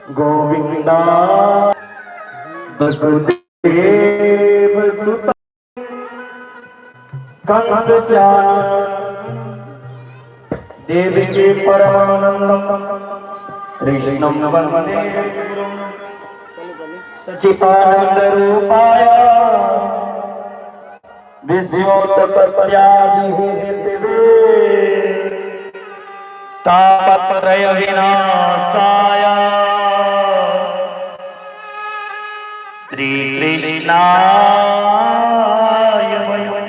गोविंदा वसुदेव सुत कंस देवकी परमानंदम कृष्णं वन्दे सच्चिदानंद रूपाय विश्वोत्पत्त्यादि तापत्रय विनाशाय श्री कृष्णाय वयं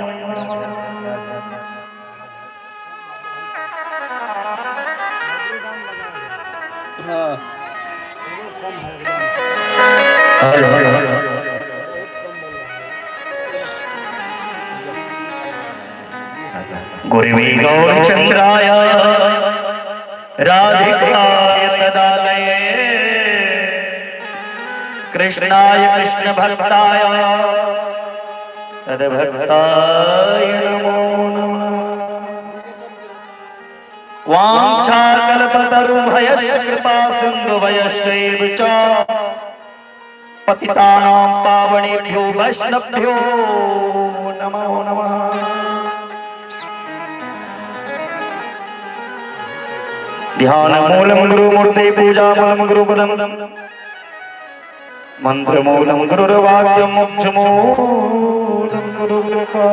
गुरुवे गौरचंद्राय राधिकाय तदालये कृष्णाय कृष्ण भक्ताय तद्भक्ताय नमो नमः। वाञ्छाकल्पतरुभयश्च कृपा सिन्धुभयश्चैव च पतितानां पावनेभ्यो वैष्णभ्यो नमो नमः। ध्यानमूलं गुरुमूर्ते पूजामूलं गुरुपदं मंत्रमूलं गुरुर्वाक्यं मोक्षमूलं गुरुकृपा।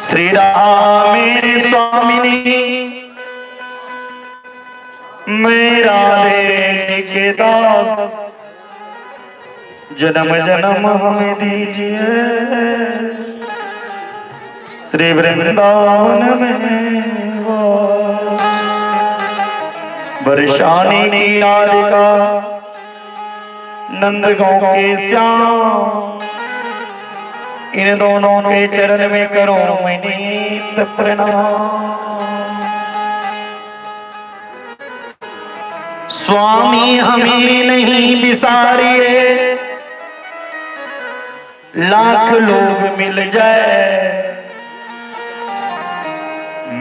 श्री राम मेरे स्वामिनी मेरा जी के दास, जन्म जन्म हमें दीजिए श्री वृंदावन में वास। बरसाने की राधिका नंदगांव के श्याम, इन दोनों के चरण में करो मैं नित प्रणाम। स्वामी हमें नहीं बिसारिए, लाख लोग मिल जाए,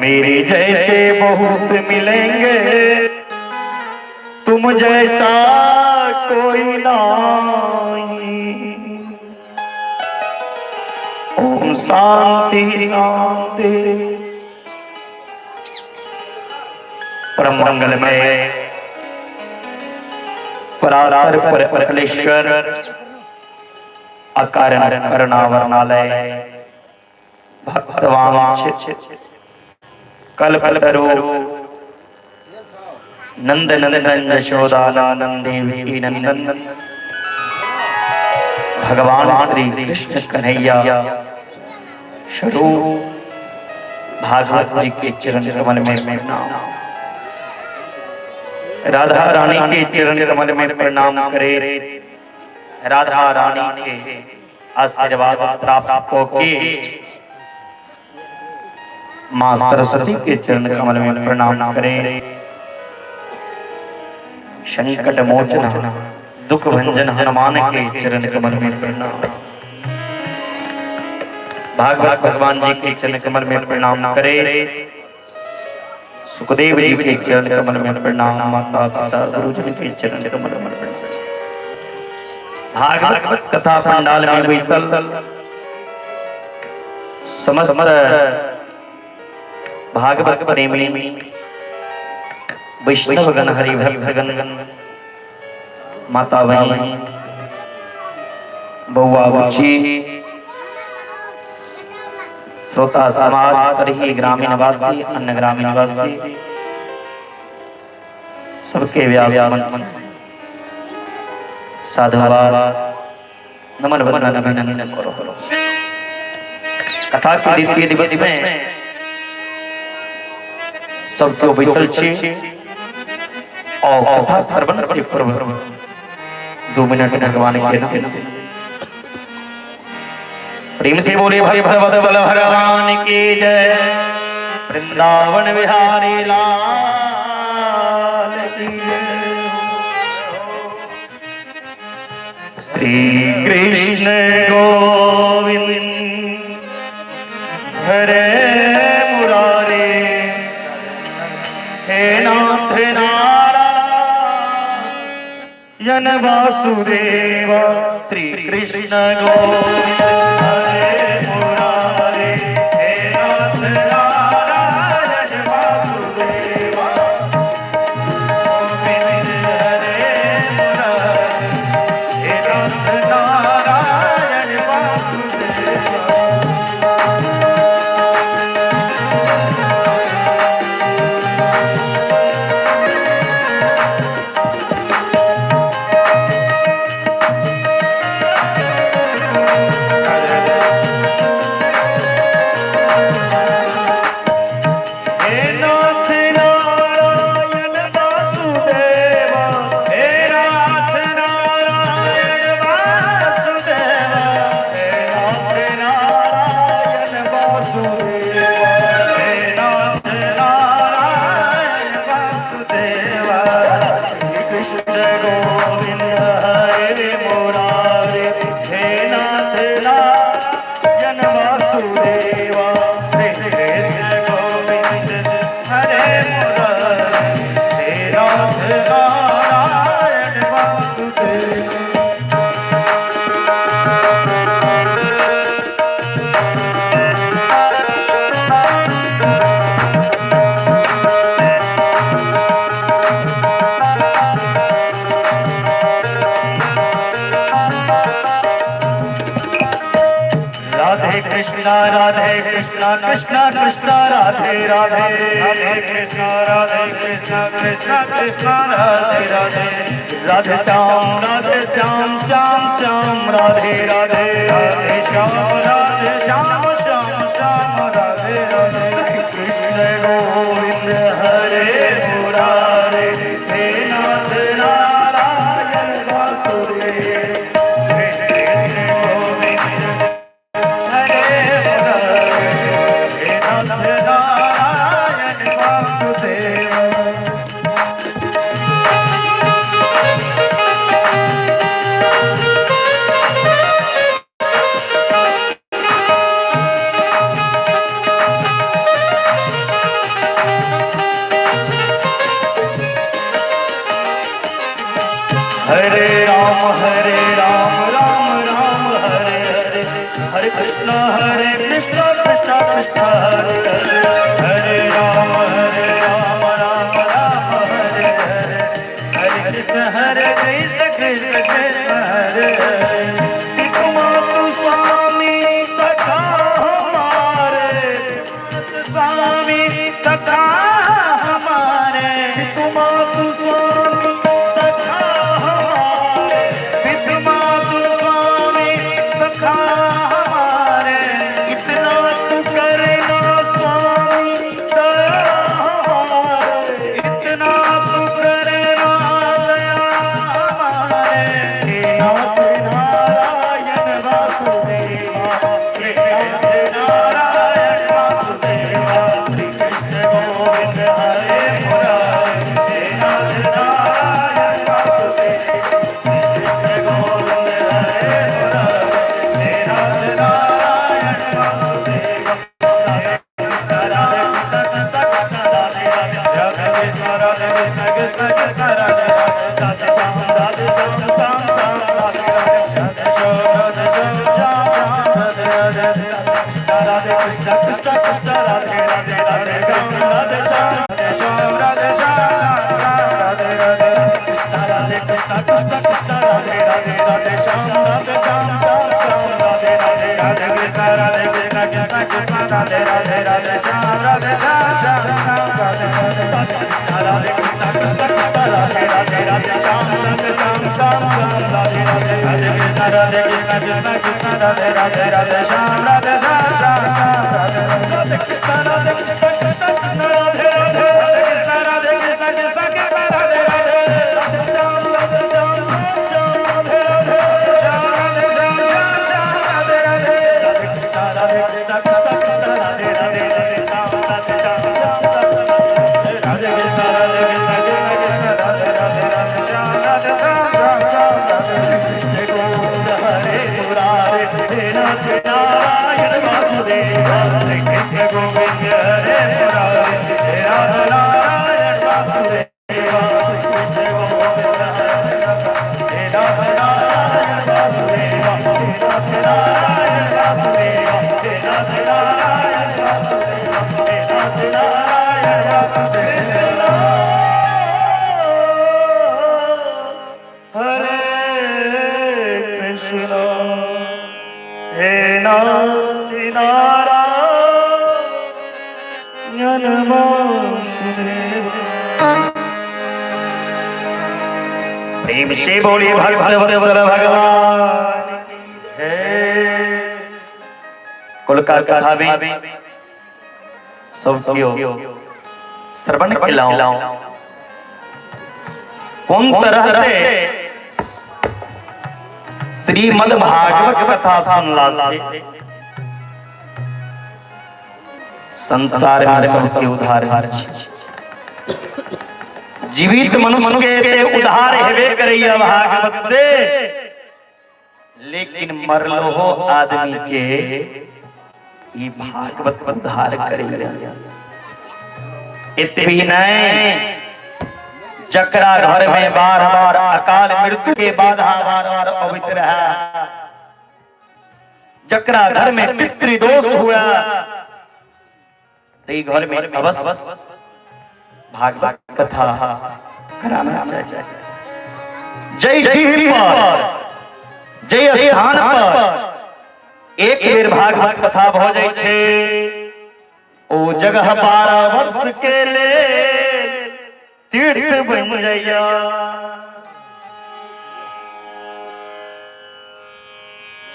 मेरे जैसे बहुत मिलेंगे, तुम जैसा कोई नहीं। ओम शांति शांति। परम मंगलमय परात्पर पर अखिलेश्वर अकारण करुणावर्णालय भक्तवांछित कल्पतरु नंद नंदन यशोदानंद देवी नंदन भगवान श्री कृष्ण कन्हैया स्वरूप भागवत जी के चरण कमल में प्रणाम। राधा रानी के चरण कमल में प्रणाम करे, राधा रानी के आशीर्वाद प्राप्त होके माँ सरस्वती के चरण कमल में प्रणाम करे। संकट मोचन दुख भंजन हनुमान के चरण कमल में प्रणाम। भागवत भगवान जी के चरण कमल में प्रणाम करे। सुखदेव जी के चरण कमल में प्रणाम। माता पिता गुरुजन के चरण कमल में प्रणाम। भागवत कथा पंडाल में बैसल समस्त भागवत प्रेमी वैष्णवगण, हरि भक्तगण, माता बहिन, बौआ बुच्ची, श्रोता समाज, तरही ग्रामीण वासी, अन्य ग्रामीण वासी, सबके व्यास मंच साधुवाद, नमन, वंदन, अभिनंदन करो। कथा के द्वितीय दिवस में सब केओ बैसल छी और कथा श्रवण से पूर्व 2 मिनट भगवान के नाम प्रेम से बोले, भगवत बल भगवान की जय, वृंदावन बिहारी लाल की जय। श्री कृष्ण गोविंद हरे मुरारे। हे नाथ नारायण वासुदेव श्री कृष्ण गोविंद हरे मुरारे। हे नाथ नारायण वासुदेव गोविंद हरे मुरारे। हे नाथ नारायण वासुदेव। हे नाथ नारायण वासुदेव। हे नाथ नारायण वासुदेव। हे नाथ नारायण वासुदेव। हे नाथ नारायण वासुदेव। श्री कृष्ण गोविंद हरे मुरारे। हे नाथ नारायण वासुदेव। श्री कृष्ण गोविंद हरे मुरारे। हे नाथ नारायण वासुदेव। राधे कृष्णा कृष्णा कृष्णा राधे राधे। राधे कृष्णा कृष्णा कृष्णा राधे राधे। राधे श्याम श्याम श्याम राधे राधे। राधे श्याम श्याम श्याम राधे राधे। कृष्ण गोविंद हरे मुरारे। हे नाथ नारायण वासुदेव। श्री कृष्ण गोविंद हरे मुरारे। हे नाथ नारायण वासुदेव। हरे राम राम राम हरे हरे। हरे कृष्ण कृष्ण कृष्ण हरे हरे। हरे राम राम राम हरे हरे। हरे कृष्ण कृष्ण कृष्ण हरे हरे। मातु स्वामी सखा हमारे। स्वामी सखा हमारे। मातु स्वामी सखा हमारे। पितमातु स्वामी सखा हमारे। इतना तू करना स्वामी दया हमारे। इतना तू करना दया हमारे। हे नाथ नारायण वासुदेवा। हे नाथ नारायण वासुदेवा। श्री कृष्ण गोविंद हरे मुरारे। हे नाथ नारायण वासुदेवा। श्री कृष्ण गोविंद हरे मुरारे। हे नाथ नारायण वासुदेवा। राधे कृष्ण कृष्ण कृष्ण राधे राधे। राधे कृष्ण कृष्ण कृष्ण राधे राधे। राधे श्याम श्याम श्याम राधे राधे। राधे श्याम श्याम श्याम राधे राधे। राधे कृष्ण कृष्ण कृष्ण राधे राधे। राधे श्याम राधे श्याम राधे श्याम राम राधे राधे। राधे कृष्ण कृष्ण कृष्ण राधे राधे। राधे श्याम श्याम श्याम राधे राधे। राधे कृष्ण कृष्ण कृष्ण राधे राधे। राधे श्याम राधे श्याम श्याम श्याम राधे राधे। राधे कृष्ण कृष्ण कृष्ण राधे राधे। राधे श्याम श्याम श्याम राधे राधे। राधे कृष्ण कृष्ण कृष्ण राधे राधे। राधे श्याम राधे श्याम श्याम श्याम राधे राधे। राधे कृष्ण कृष्ण कृष्ण राधे राधे। राधे कृष्ण कृष्ण कृष्ण राधे राधे। राधे श्याम श्याम श्याम राधे राधे। श्याम राधे श्याम श्याम श्याम राधे राधे। राधे कृष्ण कृष्ण कृष्ण राधे राधे। राधे श्याम राधे श्याम श्याम राधे कृष्ण कृष्ण कृष्ण राधे राधे। राधे श्याम राधे श्याम श्याम श्याम राधे राधे। कृष्ण गोविंद हरे मुरारे। हे नाथ नारायण। प्रेम से बोलिए भगवत भगवान कुल का कथा में सब केओ श्रवण केलहुँ। कोन तरह से श्रीमद् भागवत कथा सुनला से संसार में सबके उद्धार होइ छै। जीवित मनुष्य के ते उद्धार हेबे करैया भागवत से, लेकिन मरलो आदमी के ई भागवत उद्धार करैया। एतबी नहीं, जकरा घर में बार बार अकाल मृत्यु के बाधा बार बार अबैत रहे, जकरा घर में पितृदोष हुआ, तो घर में अवश्य भागवत कथा कराना चाहिए। जय डीह पर, जय स्थान पर एक बेर भागवत कथा भ जाइ छै, ओ जगह 12 वर्ष के ले तीर्थ बन जाइया।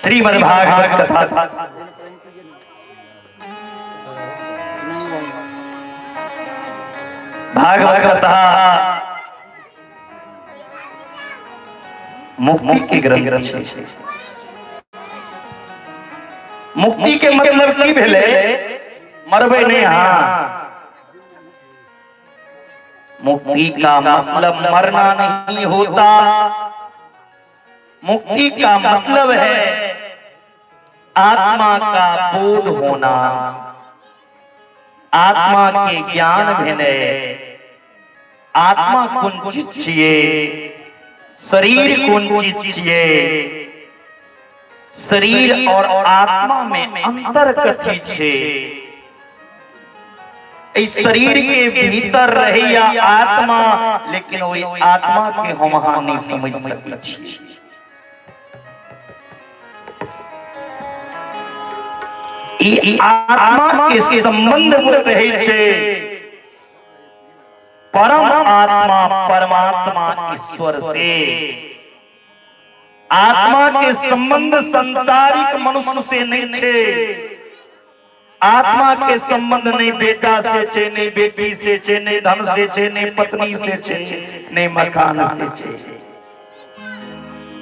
श्रीमद् भागवत कथा भागवत कथा मुक्ति के ग्रंथ छै। मुक्ति के मतलब की भेलै? मरबै नहीं। हाँ, मुक्ति का मतलब मरना नहीं होता। मुक्ति का मतलब है आत्मा का बोध होना, आत्मा के ज्ञान भेने। आत्मा कोन चीज छियै, शरीर कोन चीज छियै, शरीर और आत्मा में अंतर कथी छै। एहि शरीर के भीतर रहैया आत्मा, लेकिन ओहि आत्मा के हम अहाँ नहीं समझ सकै छी। ई आत्मा के संबंध में रहै छै परम आत्मा परमात्मा ईश्वर से। आत्मा के संबंध संसारिक मनुष्य से नहीं छे। आत्मा के संबंध नहीं बेटा से छे, नहीं बेटी से छे, नहीं धन से छे, नहीं पत्नी से छे, नहीं मकान से छे।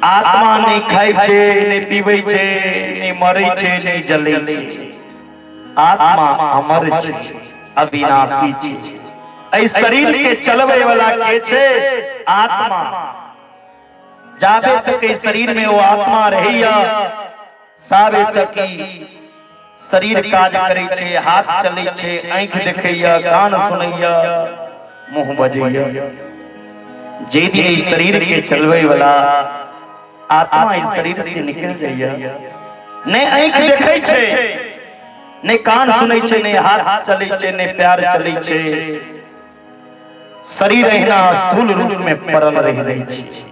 आत्मा नहीं खाई छे, नहीं पीबै छे, नहीं मरै छे, नहीं जलै छे। आत्मा अमर छे, अविनाशी छे। एहि शरीर के चलबै वाला के छे? आत्मा। जाबे तक एहि शरीर में वो आत्मा रहैया, ताबे तक ई शरीर काज करै छै, हाथ चलै छै, आँखि देखैया, कान सुनैया, मुंह बजैया। जे दिन ई शरीर के चलबै वाला आत्मा इस शरीर से निकल जाइया, नहि आँखि देखै छै, नहि कान सुनै छै, नहि हाथ चलै छै, नहि पैर चलै छै, शरीर अहिना स्थूल रूप में पड़ल रहि जाइ छै।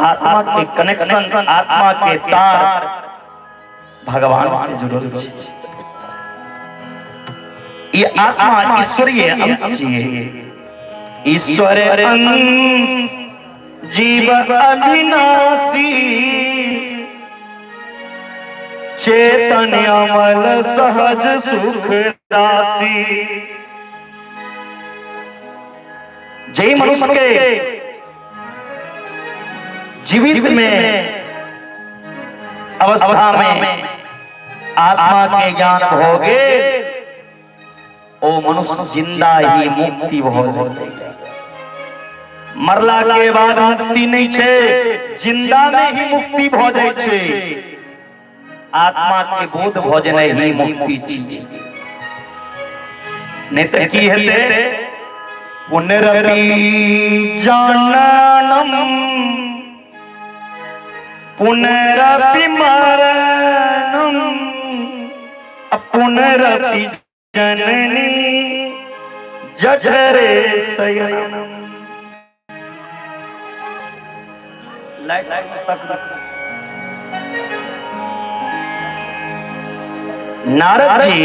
आत्मा के कनेक्शन, आत्मा के तार भगवान से जुड़ल छै। ई आत्मा ईश्वरीय अंश छियै। ईश्वर अंश जीव अविनाशी, चेतन अमल सहज सुख राशि। जे मनुष्य के जीवित में अवस्था में आत्मा के ज्ञान भोगे, ओ मनुष्य जिंदा ही मुक्ति भऽ जेतै। मरला के बाद मुक्ति नहीं छै, जिंदा में ही मुक्ति भऽ जाइ छै। आत्मा के बोध भऽ जेनाइ ही मुक्ति छी। नहीं तऽ की हेतै? पुनरपि जाननम पुनरपि मरणम पुनरपि जननी जठरे शयनम। नारद जी,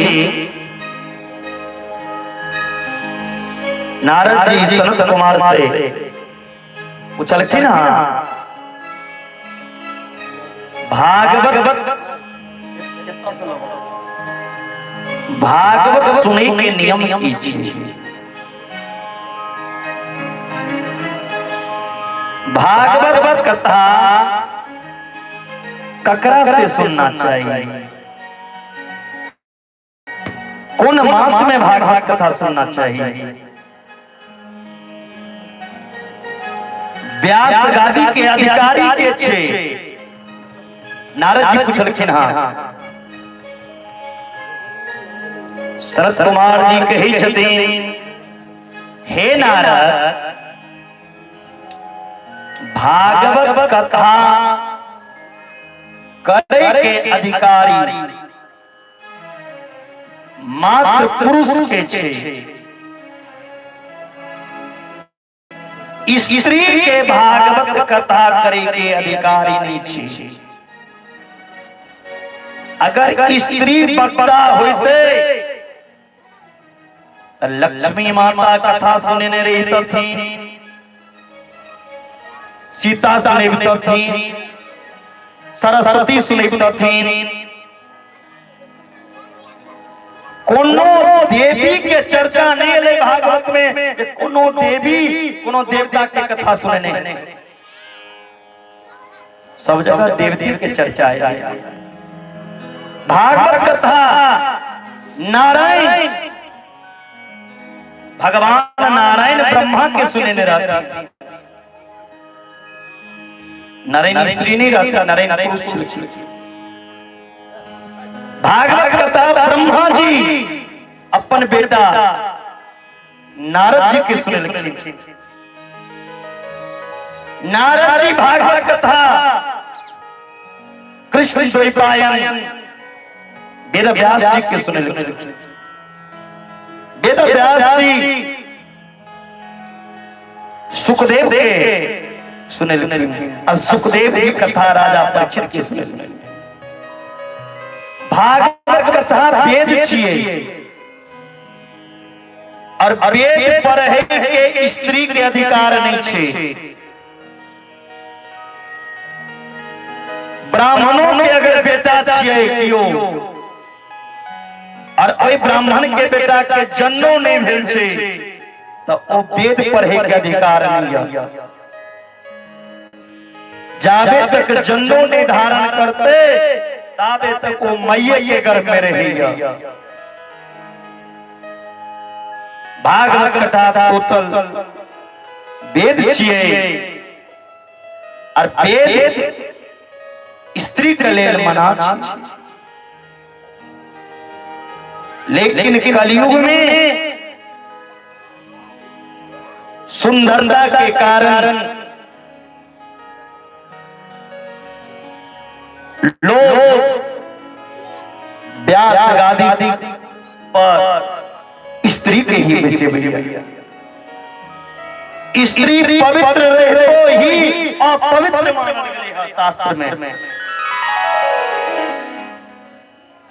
नारद जी सनत कुमार से पूछलखिन हँ, भागवत भागवत सुनै के नियम की छै? भागवत कथा ककरा से सुनना चाहिए? कोन मास में भागवत कथा सुनना चाहिए? व्यास गादी के अधिकारी के छे? नारद जी पूछलखिन। हाँ, शरद कुमार जी कहै छथिन, हे नारद, भागवत कथा करे के अधिकारी मात्र पुरुष के छे, स्त्री के भागवत कथा करे के अधिकारी नहीं छे। अगर स्त्री वक्ता होते त लक्ष्मी माता कथा सुनेने रहितथिन, सीता सुनेबतथिन, सरस्वती सुनेबतथिन। कोनो देवी के चर्चा नहीं एलै भागवत में जे कोनो देवी कोनो देवता के कथा सुनेने। सब जगह देवती के चर्चा है। भागवत कथा नारायण भगवान नारायण ब्रह्मा के सुनेने रहती। नारायण स्त्री नहीं रहता, नारायण पुरुष। भागवत कथा ब्रह्मा जी अपन बेटा नारद जी के सुनेलखिन। नारद जी भागवत कथा कृष्ण द्वैपायन वेद व्यास जी के सुनेलखिन। वेद व्यास जी सुखदेव के सुनेलखिन और सुखदेव जी कथा राजा परीक्षित के सुनेलखिन। भागवत कथा वेद छियै और वेद पढ़े के स्त्री के अधिकार नहीं छे। ब्राह्मणों के अगर बेटा छियै कियो और ओहि ब्राह्मण के बेटा के जन्मो नहीं भेल छे तो ओ वेद पढ़े के अधिकार नहीं है। जाबे तक जन्मो नहीं धारण करते ताबे तक वो मैये के गर्भ में रहेगा। भागवत कथा टोटल वेद छियै और वेद स्त्री के लेल मना छै, लेकिन कलयुग में सुंदरता के कारण लोग व्यास गादी पर स्त्री के ही बैसेबैया। स्त्री पवित्र रहितो ही अपवित्र मानल गेलै हँ शास्त्र में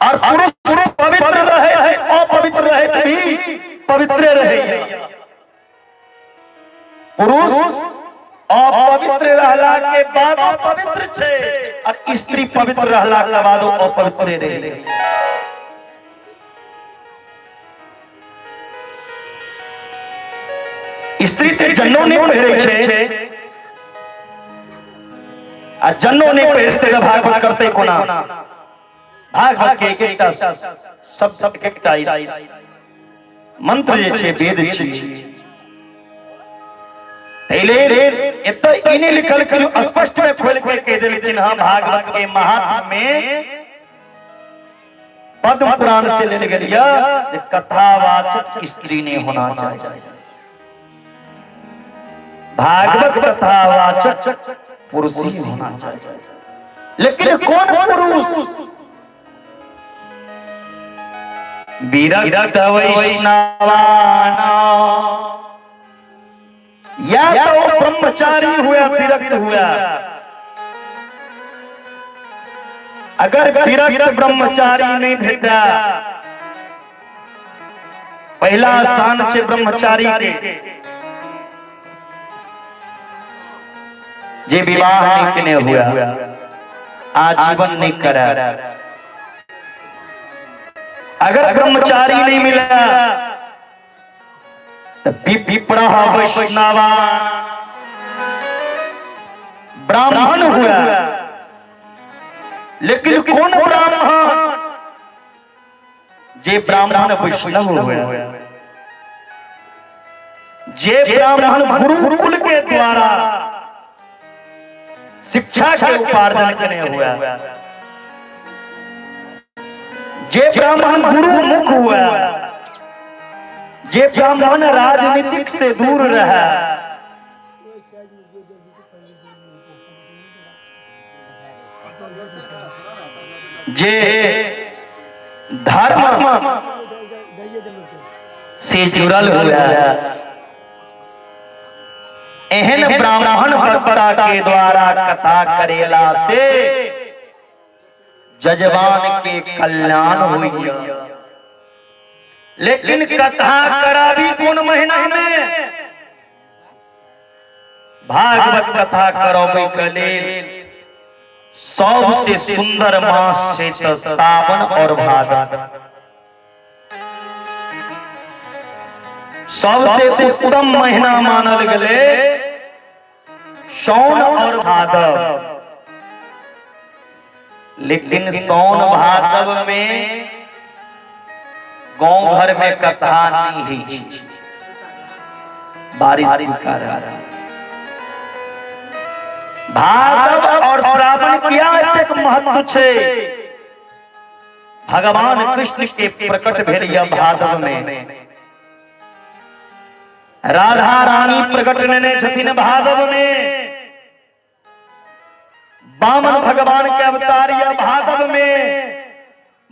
और पुरुष पवित्र रहे अपवित्र रहे भी पवित्र रहे। पुरुष अपवित्र रहला के बाद पवित्र छे और स्त्री पवित्र रहला के बाद अपवित्र रहे। स्त्री ते जन्नो नहीं पहिरे छे आ जन्नो नहीं पहिरते त भागवत करते कोना? भागवत के एक एकटा सब सब एक एकटा मंत्र जे छै वेद छै। ताहि लेल एतऽ ई नहि लिखल कि स्पष्ट में खोलि के कहि देलखिन हँ। भागवत के महात्म्य में पद्म पुराण से लेल गेल जे कथावाचक स्त्री नहीं होना चाहिए, भागवत कथावाचक पुरुष ही होना चाहिए। लेकिन कौन पुरुष? विरक्त वैष्णवाना, या तो वो ब्रह्मचारी हुआ, विरक्त हुआ। अगर विरक्त ब्रह्मचारी नहीं भेटा, पहला स्थान छे ब्रह्मचारी के। जे विवाह नहीं केने हुआ, आजीवन नहीं करा, अगर ब्रह्मचारी नहीं मिला तो विप्र वैष्णवा ब्राह्मण हुआ, लेकिन कौन ब्राह्मण? जे ब्राह्मण वैष्णव हुआ, जे ब्राह्मण गुरुकुल के द्वारा शिक्षा के उपार्जन करने हुआ, जे ब्राह्मण गुरुमुख हुआ, जे ब्राह्मण राजनीतिक से दूर रहा, जे धर्म से जुड़ल हुआ, एहन ब्राह्मण वक्ता के द्वारा कथा करेला से जजमान के कल्याण होइया। लेकिन कथा कराबी कोन महीना में? भागवत कथा करबै के लेल सबसे सुंदर मास छै तऽ सावन और भादव। सबसे उत्तम महीना मानल गेलै सौन और भादव। लेकिन सौन भादव में गांव घर में कथा नहीं होइ छै बारिश के कारण। भादव और श्रावण किया एतेक महत्व छै? भगवान कृष्ण के प्रकट भेल यह भादव में, राधा रानी प्रकट लेने छथिन भादव में, वामन भगवान के अवतार यह भादव में,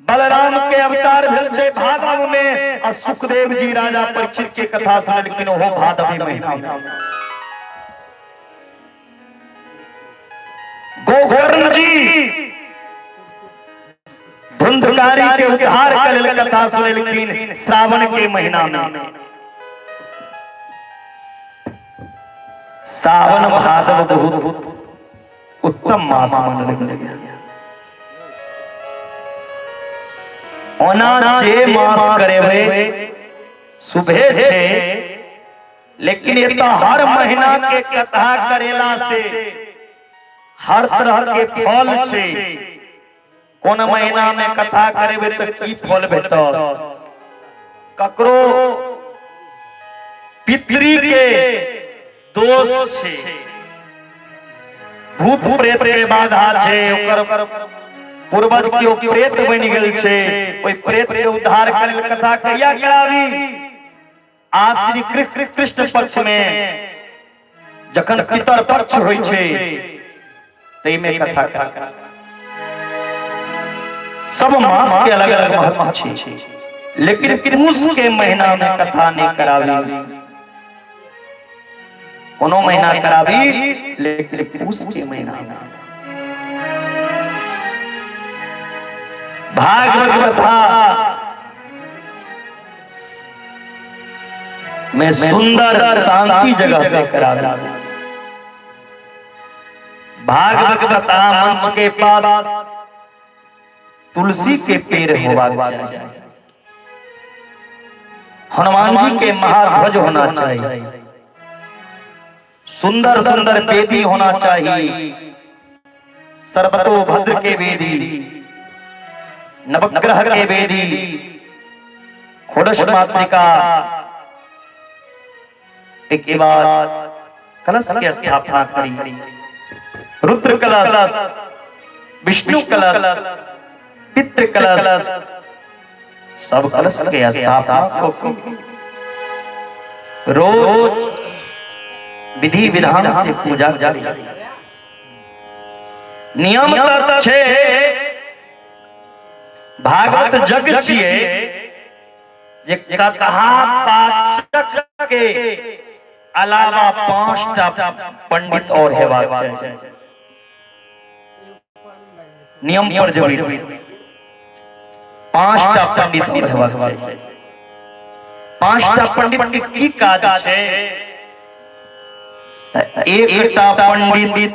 बलराम के अवतार भेल छै भादव में, आ सुखदेव जी राजा परीक्षित के कथा सुनलखिन ओहो भादवी महीना में। गोकर्ण जी धुंधकारी के उद्धार के लेल कथा सुनेलखिन श्रावण के महीना में। सावन भादव बहुत उत्तम मास मानल गेल। ओना जे मास करेबै सुबह छै, लेकिन ये तो हर महीना के कथा करेला से हर तरह के फल छै। कोन महीना में कथा करेबै तऽ की फल भेटत? ककरो पितृ के दोष छै, भूत प्रेत के बाधा छै, ओकर पूर्वज केओ प्रेत बनि गेल छै, ओहि प्रेत के उद्धार करे लेल कथा कहिया कराबी? आ श्री कृष्ण कृष्ण पक्ष में जखन पितर पक्ष होइ छै ताहिमे कथा करा। सब मास के अलग अलग महत्व छै, लेकिन पूस के महीना में कथा नहीं कराबी। कोनो महीना कराबी, लेकिन पूस के महीना में। भागवत कथा में सुंदर शांति जगह पे कराबी। भागवत कथा मंच के पास तुलसी के पेड़ होवा चाहिए, हनुमान जी के महाध्वज होना चाहिए, सुंदर सुंदर वेदी होना चाहिए, सर्वतो भद्र के वेदी, नवग्रह के वेदी, खोडश मातृका के बाद कलश के स्थापना करी, रुद्र कलश, विष्णु कलश, पितृ कलश, सब कलश के स्थापना को रोज विधि विधान से पूजा करी। नियम तऽ छै, भागवत जग छियै जे कथा पाचक के अलावा 5टा पंडित और हेबाक चाही। नियम पर जबी 5टा पंडित और हेबाक चाही। 5टा पंडित के की काज छै? एकटा पंडित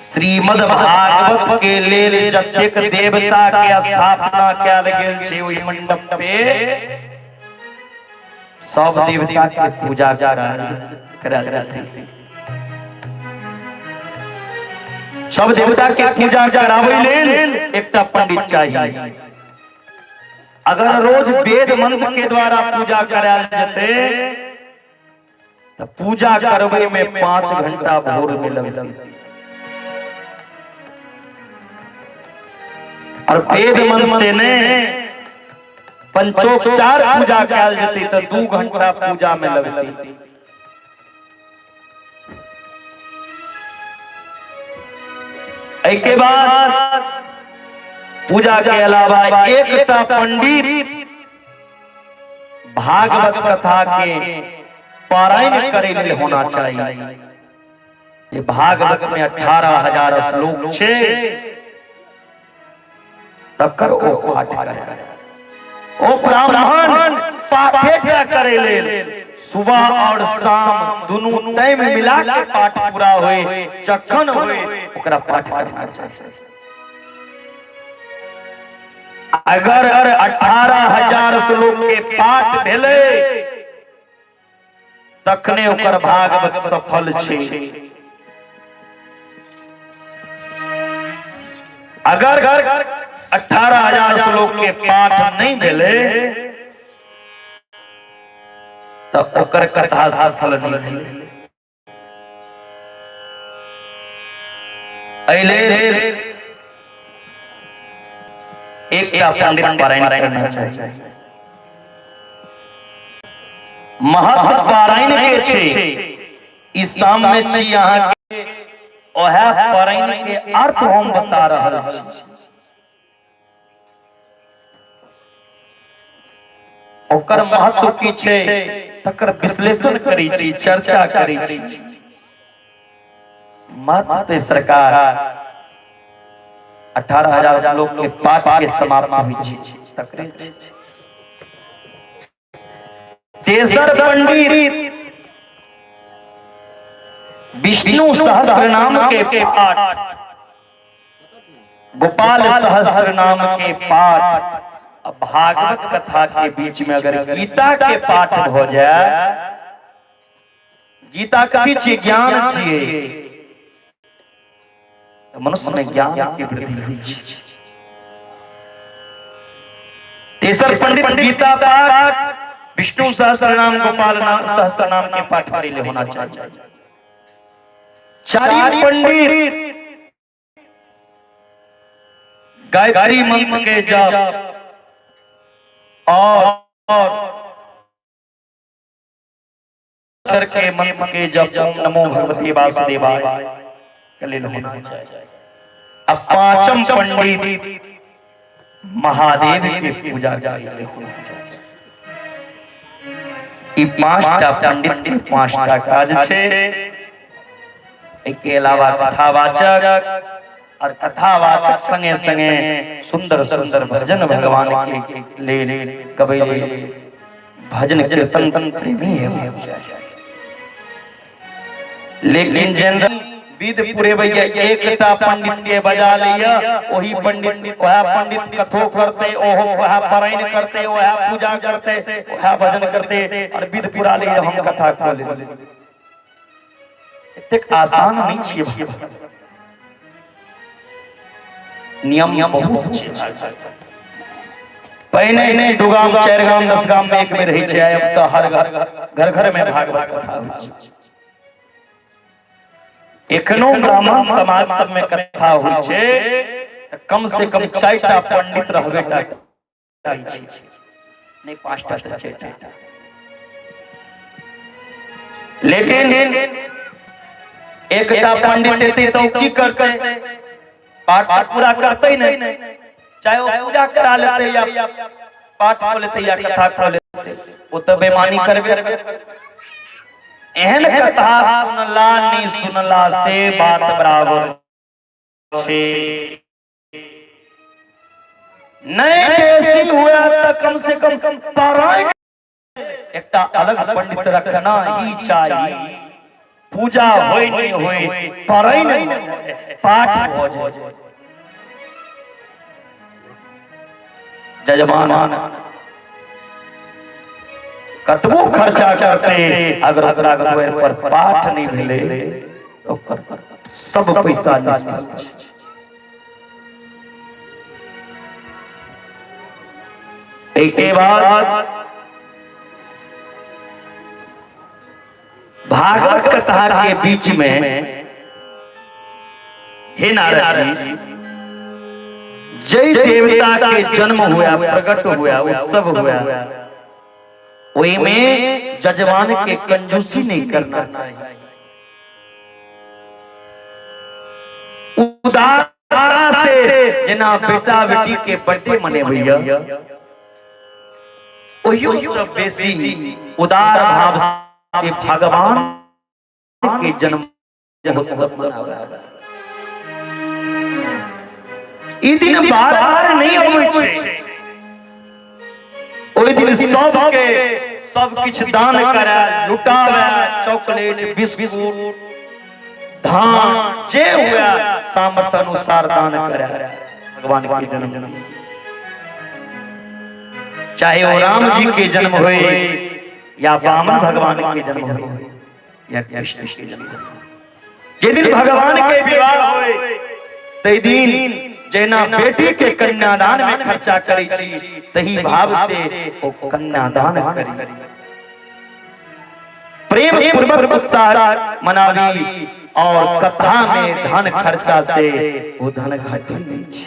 श्रीमद् भागवत के लेल जतेक देवता के स्थापना कयल गेल छै ओहि मंडप पे सब देवता के पूजा करायल जाते। सब देवता के पूजा कराबै लेल एकटा पंडित चाहिए। अगर रोज वेद मंत्र के द्वारा पूजा करायल जते तो पूजा करबै में 5 घंटा भोर में लगते और वेद मंत्र से ने पंचोपचार पूजा कयल जते तो 2 घंटा पूजा में लगते। एके बाद पूजा के अलावा एकटा पंडित भागवत कथा के पारायण करे लेल होना चाहिए। ये भागवत में 18,000 श्लोक छे तकर ओ पाठ करे। ओ ब्राह्मण पाठे टा करे लेल सुबह और शाम दोनों टाइम मिला के पाठ पूरा होए जखन होए ओकरा पाठ करना चाहिए। अगर 18,000 श्लोक के पाठ भेलै तखने ओकर भागवत सफल छे। अगर 18,000 श्लोक के पाठ नहीं भेलै तो ओकर कथा सफल नहीं भेलै। एहि लेल एकटा पंडित पारायण करना चाहिए। महत्व पारायण के छे ई शाम में छी अहाँ के ओहे पारायण के अर्थ हम बता रहल छी। ओकर महत्व की छे तकर विश्लेषण करै छी, चर्चा करै छी। महत्व सरकार 18,000 श्लोक के पाठ के समाप्त होइ छै तकरे छै। तेसर पंडित विष्णु सहस्त्र नाम के पाठ, गोपाल सहस्त्र नाम के पाठ, भागवत कथा के बीच में अगर गीता के पाठ हो जाए, गीता का पीछे ज्ञान छिए तो मनुष्य में ज्ञान की वृद्धि हुई। तेसर पंडित गीता पाठ, विष्णु सहस्त्रनाम, गोपाल नाम सहस्त्रनाम के पाठ करे ले होना चाहिए। चारिम पंडित गायत्री मंत्र के जप और अक्षर के मंत्र के जप ओम नमो भगवते वासुदेवाय के लेल होना चाहिए। अब पांचम पंडित महादेव के पूजा के लिए होना चाहिए। ई 5टा पंडित के 5टा काज छे। के अलावा कथावाचक और कथावाचक संगे संगे सुंदर सुंदर भजन भगवान के लेल गबै भजन कीर्तन प्रेमी है। लेकिन जनरल विध पुरेबैया एकटा पंडित के बजा लिया, ओही पंडित वह पंडित कथो करते, ओहो वह पारायण करते, वह पूजा करते, वह भजन करते और विध पुरा लिया हम कथा खोले। एतेक आसान नहीं छियै, नियम बहुत छै। पहिने नहि 2 गाम 4 गाम 10 गाम में एक बेर होइ छै, आब तऽ हर घर घर घर में भागवत कथा होइ छै। एखनो ब्राह्मण समाज सब में कथा होइ छै तऽ कम से कम 4टा पंडित रहबे टा करै छै, नहि 5टा तऽ 4टा। लेकिन एकटा पंडित एतै तऽ ओ की करतै? पाठ पूरा करतै नहि, चाहे ओ पूजा करा लेतै या पाठ कऽ लेतै या कथा कऽ लेतै, ओ तऽ बेमानी करबे। एहन कथा सुनला नहि सुनला से बात बराबर छै। नहि बेसी हुए तऽ कम से कम पारायण एकटा अलग पंडित रखना ही चाही। पूजा होय नहीं होय, पढ़ै नहीं होय, पाठ भऽ जाय। जजमान कतबो खर्चा करते, अगर ओकरा दुआरि पर पाठ नहीं भेलै, ओकर सब पैसा निष्फल छै। एहिके बाद भागवत कथा के बीच में हे नारद जी, जय देवता के जन्म हुआ, प्रकट हुआ, उत्सव हुआ, ओहि में जजमान के कंजूसी नहीं करना चाहिए। उदारता से जेना बेटा बेटी के बर्थडे मनेबैया, ओहियो से बेसी उदार भाव से भगवान के जन्म महोत्सव मनावे। ई दिन बार बार नहीं अबै छै। ओहि दिन सबके सब किछु दान करे, लुटावे, चॉकलेट, बिस्कुट, धान जे हुआ सामर्थ्य अनुसार दान करे। भगवान के जन्म, चाहे वो राम जी के जन्म होए या वामन भगवान के जन्म होए या कृष्ण के जन्म होए, जे दिन भगवान के विवाह होए तै दिन जेना बेटी के कन्यादान में खर्चा करै छी, तही भाव से ओ कन्यादान करी, प्रेम पूर्वक उत्साह मनावी और कथा में धन खर्चा से वो धन घटी नहीं छै।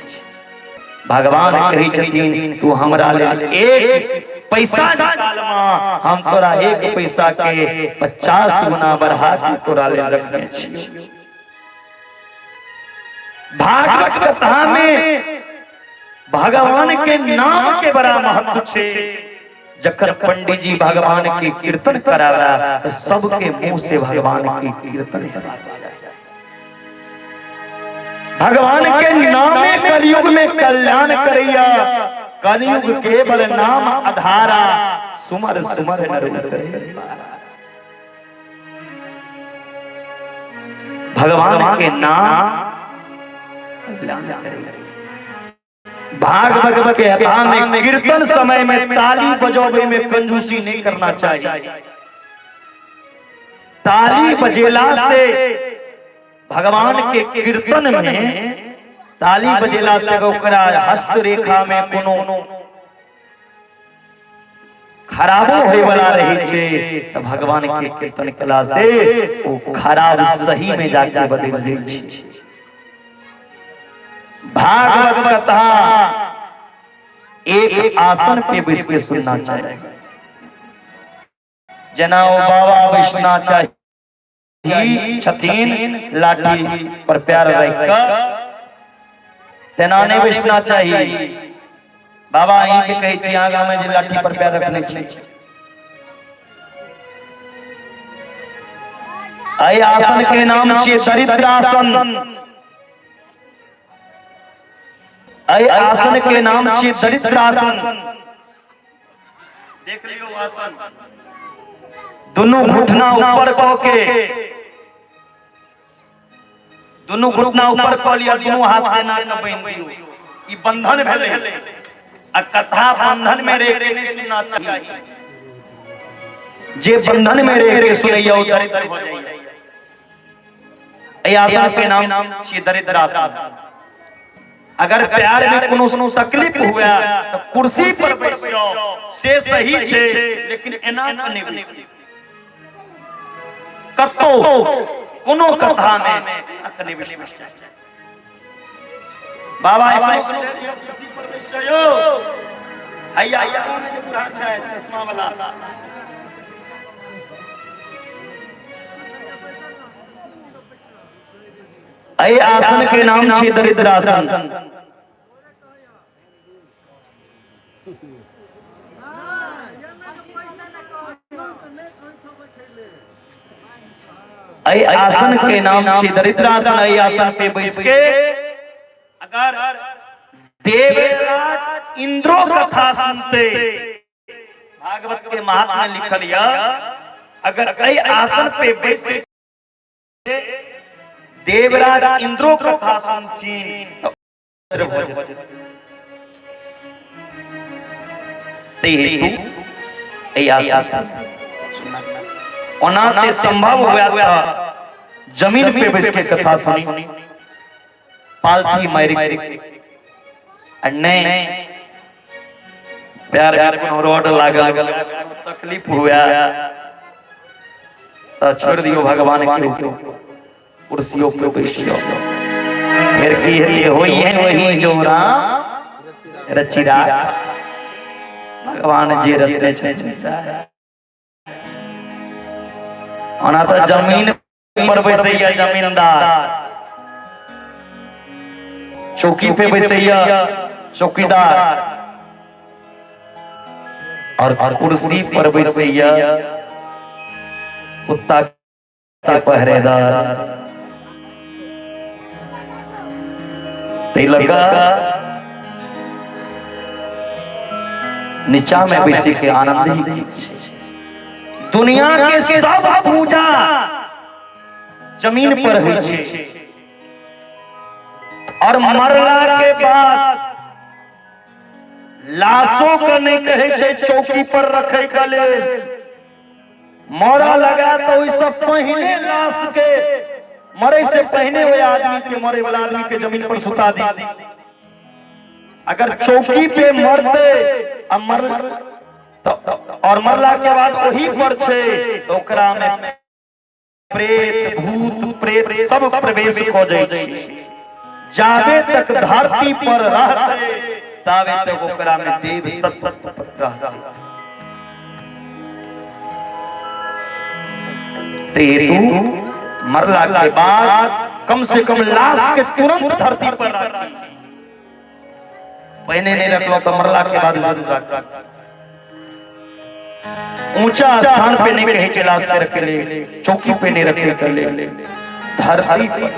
भगवान कहै छथिन, तू हमरा लेल एक पैसा निकालमा, हम तोरा एक पैसा के 50 गुना बढ़ा के तोरा लेल रखने छी। भागवत कथा में भगवान के नाम के बड़ा महत्व छे। जखन पंडित जी भगवान के कीर्तन करावा तो सबके मुंह से भगवान के कीर्तन हेबाक चाही। भगवान के नामे कलयुग में कल्याण करैया, कलयुग केवल नाम आधारा, सुमर सुमर नर उतरे। भगवान के नाम कल्याण करैया। भागवत के कथा में कीर्तन समय में ताली बजोबे में कंजूसी नहीं करना चाहिए। ताली बजेला से भगवान के कीर्तन में ताली बजेला से ओकरा हस्तरेखा में कोनो खराबो होय वाला रहे छे, त भगवान के कीर्तन कला से ओ खराब सही में जाके बदल जाय छे। भागवत कथा एक आसन पे बैस के सुनना चाहिए, जेना ओ बाबा बैसना चाही छथिन लाठी पर पैर रख के, तेना नहीं बैसना चाहिए। बाबा अहीं के कहै छी, आगा में जे लाठी पर पैर रखने छी। एहि आसन के नाम छियै दरिद्रासन। एहि आसन के नाम छियै दरिद्रासन। देख लियौ आसन, दुनू घुटना ऊपर कऽ के, दुनू घुटना ऊपर कऽ लिअ, दुनू हाथ से एना कऽ बान्हि दियौ। ई बंधन भेलै। आ कथा बंधन में रहि के नहि सुनना चाही। जे बंधन में रहि के सुनैया ओ दरिद्र भऽ जाइया। एहि आसन के नाम छियै दरिद्र आसन। अगर प्यार में कोनो तकलीफ हुए तो कुर्सी पर बैठ जाओ से सही छे, लेकिन एना के नहि बैसू। कतौ कोनो कथा में एना के नहि बैसना चाही। बाबा एखनो कुर्सी पर बैस जाइयो। हैया हैया में जे बूढ़ा छै चश्मा वाला, एहि आसन के नाम छै दरिद्रासन। एहि आसन के नाम छै दरिद्रासन। एहि आसन पे बैस के अगर देवराज इंद्रो कथा सुनते, भागवत के महात्म्य लिखल यऽ, अगर एहि आसन पे बैसे देवराज इंद्रो कथा सुनथिन तऽ भऽ जेतै। ताहि हेतु एहि आसन ओना ते संभव हुए तऽ जमीन पे बैस के कथा सुनी, पालथी मारि के, आ नहि पैर में कोनो रोड लागल, तकलीफ हुए तऽ छोड़ दियौ भगवान के कुर्सियों पे बैसियो। फिर की हेतै? होई है वही जो राम रचि राख। भगवान जे रचने छथिन सएह। ओना तऽ जमीन पर बैसैया जमींदार, चौकी पे बैसैया चौकीदार, और कुर्सी पर बैसैया कुत्ता के पहरेदार। ताहि लऽ कऽ नीचा में बैसी के आनंद ही किछु छै। दुनिया के सब पूजा जमीन पर होइ छै और मरला के बाद लाशो के नहि कहै छै चौकी पर रखै के लेल। मरऽ लगा तऽ ओहिसँ पहिने लाश के, मरे से पहिने ओहि आदमी के, मरे वाला आदमी के जमीन पर सुता दी। अगर चौकी पे मरते आ मर तो और मरला के बाद ओही पर छै तऽ ओकरा में प्रेत, भूत प्रेत सब प्रवेश कऽ जाइ छै। जाबे तक धरती पर रहते ताबे तक ओकरा में देव तत्व रहते। हेतु मरला के बाद कम से कम लाश के तुरंत धरती पर राखी। पहिने नहीं रखलो तो मरला के बाद जरूर राखी। ऊंचा स्थान पे नहीं कहे छै लाश के रखे ले, चौकी पे नहीं रखे के ले, धरती पर।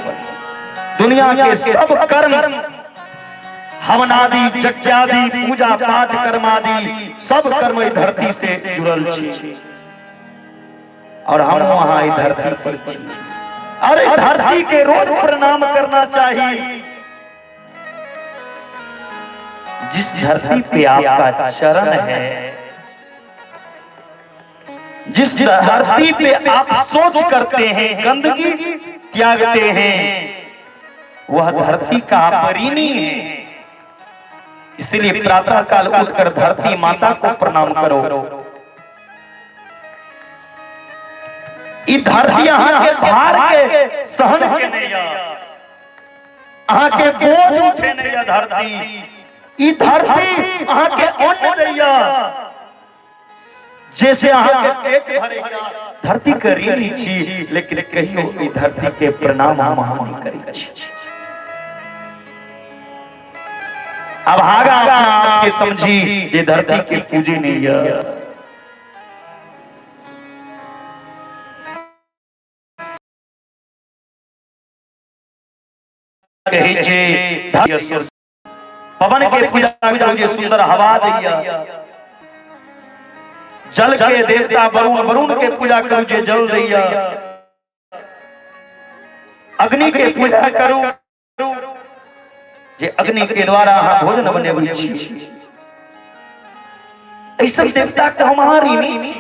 दुनिया के सब कर्म, हवन आदि, यज्ञ आदि, पूजा पाठ कर्म आदि, सब कर्म एहि धरती से जुड़ल छी और हम वहां एहि धरती पर छी। अरे धरती के रोज प्रणाम करना चाहिए। जिस धरती पे आपका चरण है, जिस धरती पे आप सोच करते हैं, गंदगी त्यागते हैं, वह धरती का आप ऋणी है। इसलिए प्रातः काल उठकर धरती माता को प्रणाम करो। ई धरती अहाँ के भार के सहन केने यऽ, अहाँ के बोझ उठेने यऽ धरती। ई धरती अहाँ के अन्न दैया, जैसे अहाँ के पेट भरैया। धरती के ऋणी छी, लेकिन कहियो ई धरती के प्रणाम हम अहाँ नहि करै छी। अभागा अपना आप के समझी जे धरती के पूजे नहीं यऽ। कहै छै पवन के पूजा करू जे सुंदर हवा दैया। जल के देवता वरुण, वरुण के पूजा करू जे जल दैया। अग्नि के पूजा करू जे अग्नि के द्वारा अहाँ भोजन बनेबै छी। एहि सब देवता के हम अहाँ ऋणी छी।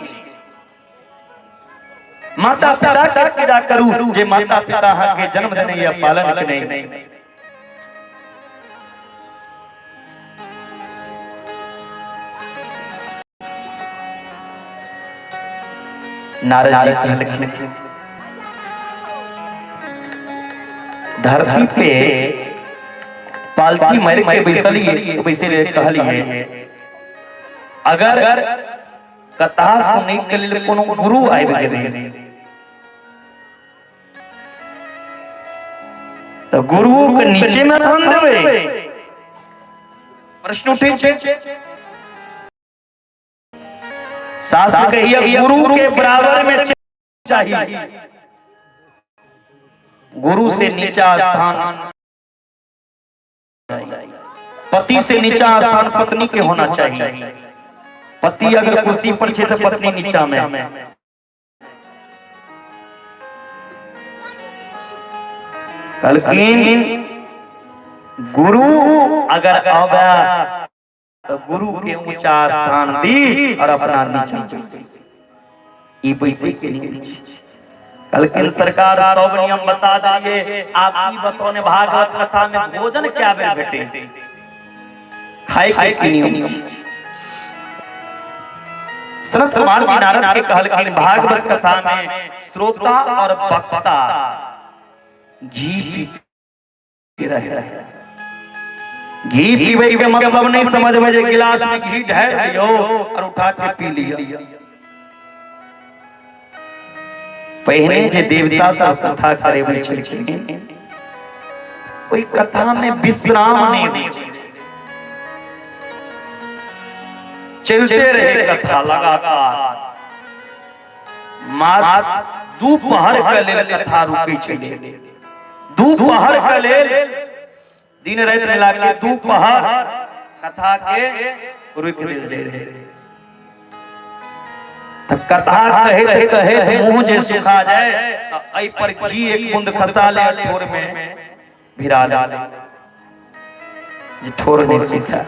माता पिता के पूजा करू जे माता पिता अहाँ के जन्म देने या पालन केने। नारद जी कहलखिन, धरती पे पालथी मारि के बैसलिए, बैसले कहलिए, अगर कथा सुनै के लेल कोनो गुरु आबि गेलै तऽ गुरु के नीचे में धन देबै? प्रश्न उठै छै। शास्त्र कहिए गुरु के बराबर में चाहिए, गुरु से नीचा स्थान पति से नीचा स्थान पत्नी के होना चाहिए। पति अगर कुर्सी पर छै तऽ पत्नी नीचा में। कहलखिन गुरु अगर आवे तो गुरु के ऊंचा स्थान दी और अपना नीचा बैसी। ई बैसे के नियम छै। कहलखिन सरकार सब नियम बता दिए, आप ई बताओ ने भागवत कथा में भोजन क्या बेर भेटे, खाए के की नियम छै? सनत कुमार जी नारद के कहलखिन भागवत कथा में श्रोता और वक्ता घी पी के रहे। घी पीबै के मतलब नहीं समझबै जे गिलास में घी ढार दियौ और उठा के पी लियो। पहिने जे देवता सब कथा करेबै छलखिन, ओहि कथा में विश्राम नहीं होइ छलै, चलते रहे कथा लगातार। मात्र दोपहर के लेल कथा रुकै छलै, दोपहर के लेल, दिन राति मिला के दोपहर कथा के रुकि देल जाइ रहै। तऽ कथा कहैत कहैत मुंह जे सुखा जाय तऽ एहि पर घी एक बूंद खसा ले, ठोर में भिरा ले जे ठोर नहीं सुखा।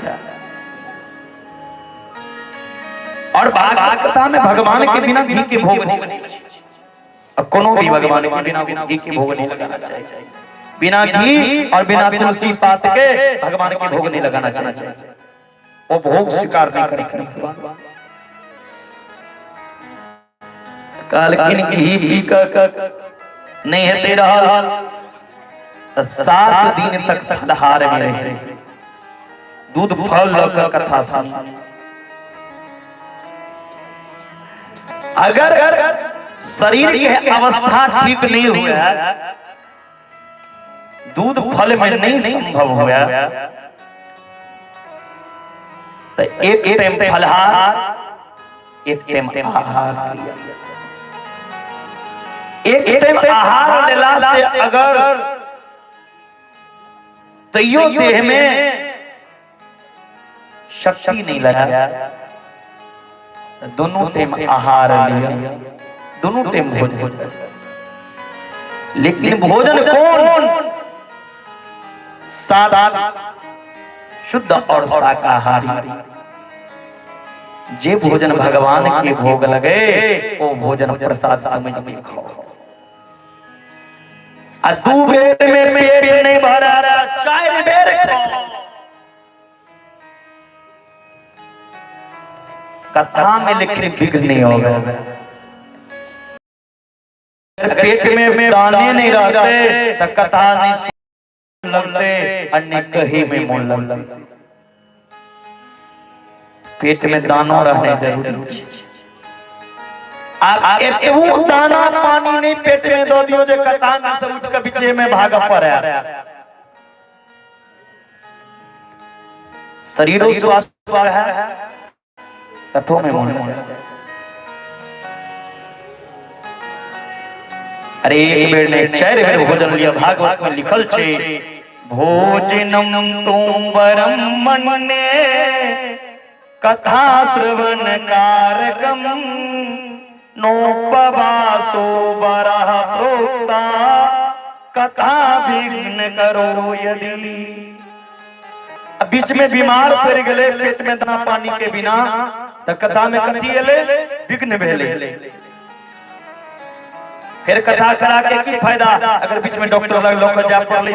और भागवत कथा में भगवान के बिना घी के भोग नहीं, और कोनो भी भगवान के बिना घी के भोग नहीं लगाना चाहिए। बिना घी और बिना तुलसी पात के भगवान के भोग नहीं लगाना चाहिए, वो भोग स्वीकार नहीं करेंगे। कहलखिन घी पी कऽ नहीं हेतै रहल तऽ 7 दिन तक फलहार में रहे, दूध फल लऽ कऽ कथा सुन। अगर शरीर के अवस्था ठीक नहीं हुए, दूध फल में नहीं संभव हुआ, तो एक टाइम फलहार, एक टाइम आहार। एक टाइम आहार लेला से अगर तैयो देह में शक्ति नहीं लगा, दोनों टाइम आहार लिया, दोनों टाइम भोजन। लेकिन भोजन कौन? सादा, शुद्ध और शाकाहारी। जे भोजन भगवान के भोग लगे वो भोजन प्रसाद समझ के खाओ। आ 2 बेर में पेट नहीं भरा, 4 बेर खाओ। कथा में लिखे विघ्न नहीं होगा। पेट में दाने नहीं रहते तो कथा नहीं लगते, अन्य कहीं में मन लगते। पेट में दाना रहने जरूरी है। आप एतबो दाना पानी नहीं पेट में दो दियो जे कथा में से उठ के बीचे में भाग पड़े। शरीरो स्वस्थ है, कथो में मन। अरे एक बेर नहीं, 4 बेर भोजन लिया। भागवत में लिखल छे, भोजनम तुम मन्ने कथा श्रवण कारकम नोपवासो बरह प्रोक्ता कथा विघ्न करो यदि। बीच में बीमार पड़ गए पेट में दाना पानी के बिना, तो कथा में कथी एले? विघ्न भेले। फिर कथा करा के की फायदा अगर बीच में डॉक्टर लग लग जा पड़ले?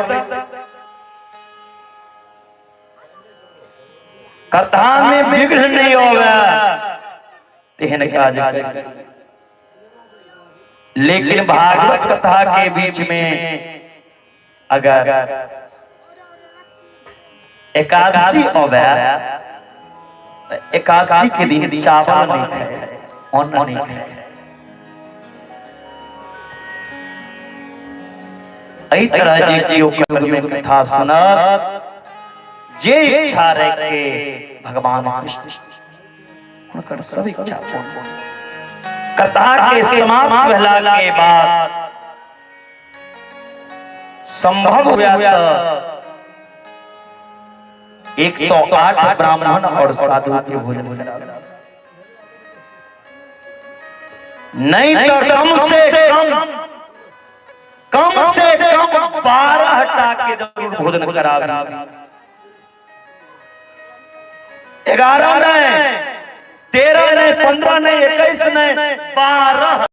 कथा में विघ्न नहीं होवे तेहन काज करी। लेकिन भागवत कथा के बीच में अगर एकादशी आवे, एकादशी के दिन चावल नहीं खाए, अन्न नहीं खाए। एहि तरह जे केओ कलयुग में कथा सुनत, जे इच्छा रखे भगवान कृष्ण हुनकर सब इच्छा पूर्ण। कथा के समाप्त भेला के बाद संभव हुआ तो 108 ब्राह्मण और साधु के भोजन करावे। नहीं तो कम से कम, कम से कम 12 टा के जरूर भोजन कराबी। 11 नहीं, 13 नहीं, 15 नहीं, 21 नहीं, 12।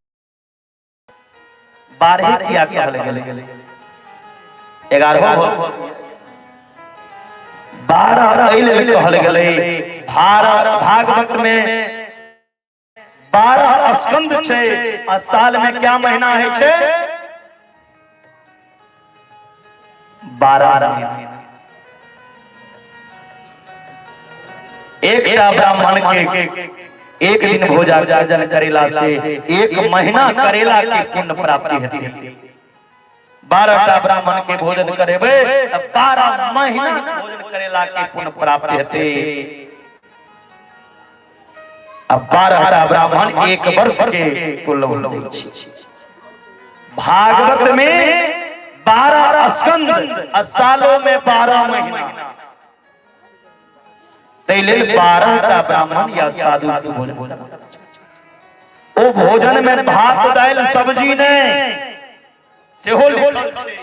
12 किया कहल गेलै? 11 12 एहि लेल कहल गेलै। भारत भागवत में 12 स्कंद छै आ साल में क्या महीना है छै? 12 महीना। एकटा ब्राह्मण के एक दिन भोजन करेला से एक महीना करेला के पुण्य प्राप्ति हेतै। 12 टा ब्राह्मण के भोजन करेबै तऽ 12 महीना भोजन करेला के पुण्य प्राप्ति हेतै। आ 12 टा ब्राह्मण एक वर्ष के तुल्य होइ छै। भागवत में 12 स्कंद आ सालों में 12 महीना, ताहि लेल 12 टा ब्राह्मण या साधु के भोजन। ओ भोजन में भात दालि सब्जी नहीं सेहो लिखल छै।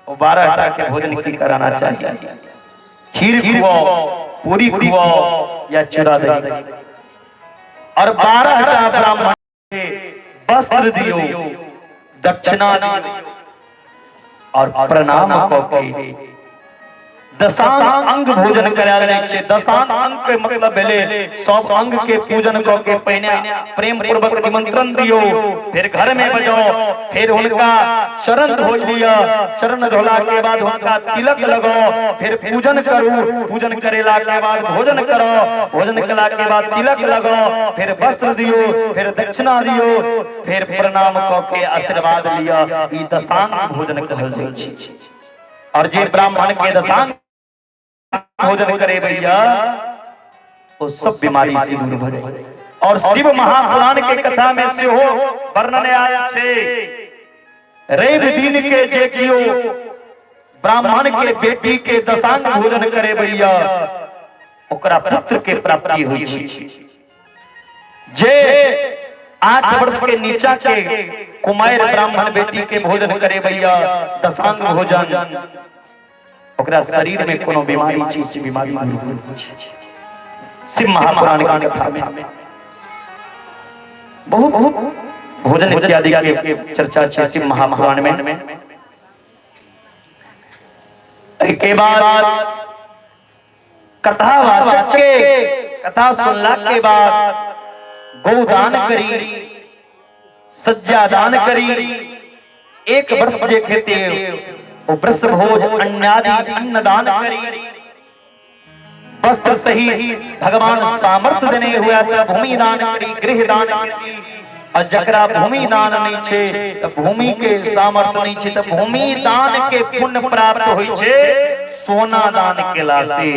ओ 12 टा के भोजन की कराना चाहिए? खीर खुआओ, पूरी खुआओ या चूड़ा दही। और 12 टा ब्राह्मण के वस्त्र दियो, दक्षिणा दियो और प्रणाम कऽ के दशांग अंग भोजन करायल जाइ छै। दशांग अंग के मतलब भेलै सब अंग के पूजन कऽ के पहिने प्रेम पूर्वक निमंत्रण दियौ, फिर घर में बजाओ, फिर हुनका चरण धो लिअ, चरण धोला के बाद हुनका तिलक लगाओ, फिर पूजन करू, पूजन करेला के बाद भोजन करो, भोजन केला के बाद तिलक लगाओ, फिर वस्त्र दियौ, फिर दक्षिणा दियौ, फिर प्रणाम कऽ के आशीर्वाद लिअ। ई दशांग भोजन कहल जाइ छै। और जे ब्राह्मण के दशांग भोजन करे भैया वो सब बीमारी से दूर भ जाए। और शिव महापुराण के कथा में सेहो वर्णन आयल छै, रवि दिन के जे कियो ब्राह्मण के बेटी के दशांग भोजन करे भैया ओकरा पुत्र के प्राप्ति होइ छै। जे 8 वर्ष के नीचा के कुमार ब्राह्मण बेटी के भोजन करे भैया दशांग भोजन, ओकरा शरीर में कोनो बीमारी चीज से बीमारी दूर होइ छै। शिव महापुराण के कथा में बहुत बहुत भोजन इत्यादि के चर्चा छै शिव महापुराण में। एहि के बाद कथावाचक के कथा सुनला के बाद गौदान करी, सज्जा दान करी। एक वर्ष जे खेते ओ वृष भोज अन्नादि अन्नदान करी। वस्त्र सही भगवान सामर्थ्य देने हुआ त भूमि दान करी, गृह दान करी। और जकरा भूमि दान नहीं छे त भूमि के सामर्थ्य नहीं छे त भूमि दान के पुण्य प्राप्त होई छे सोना दान केला से।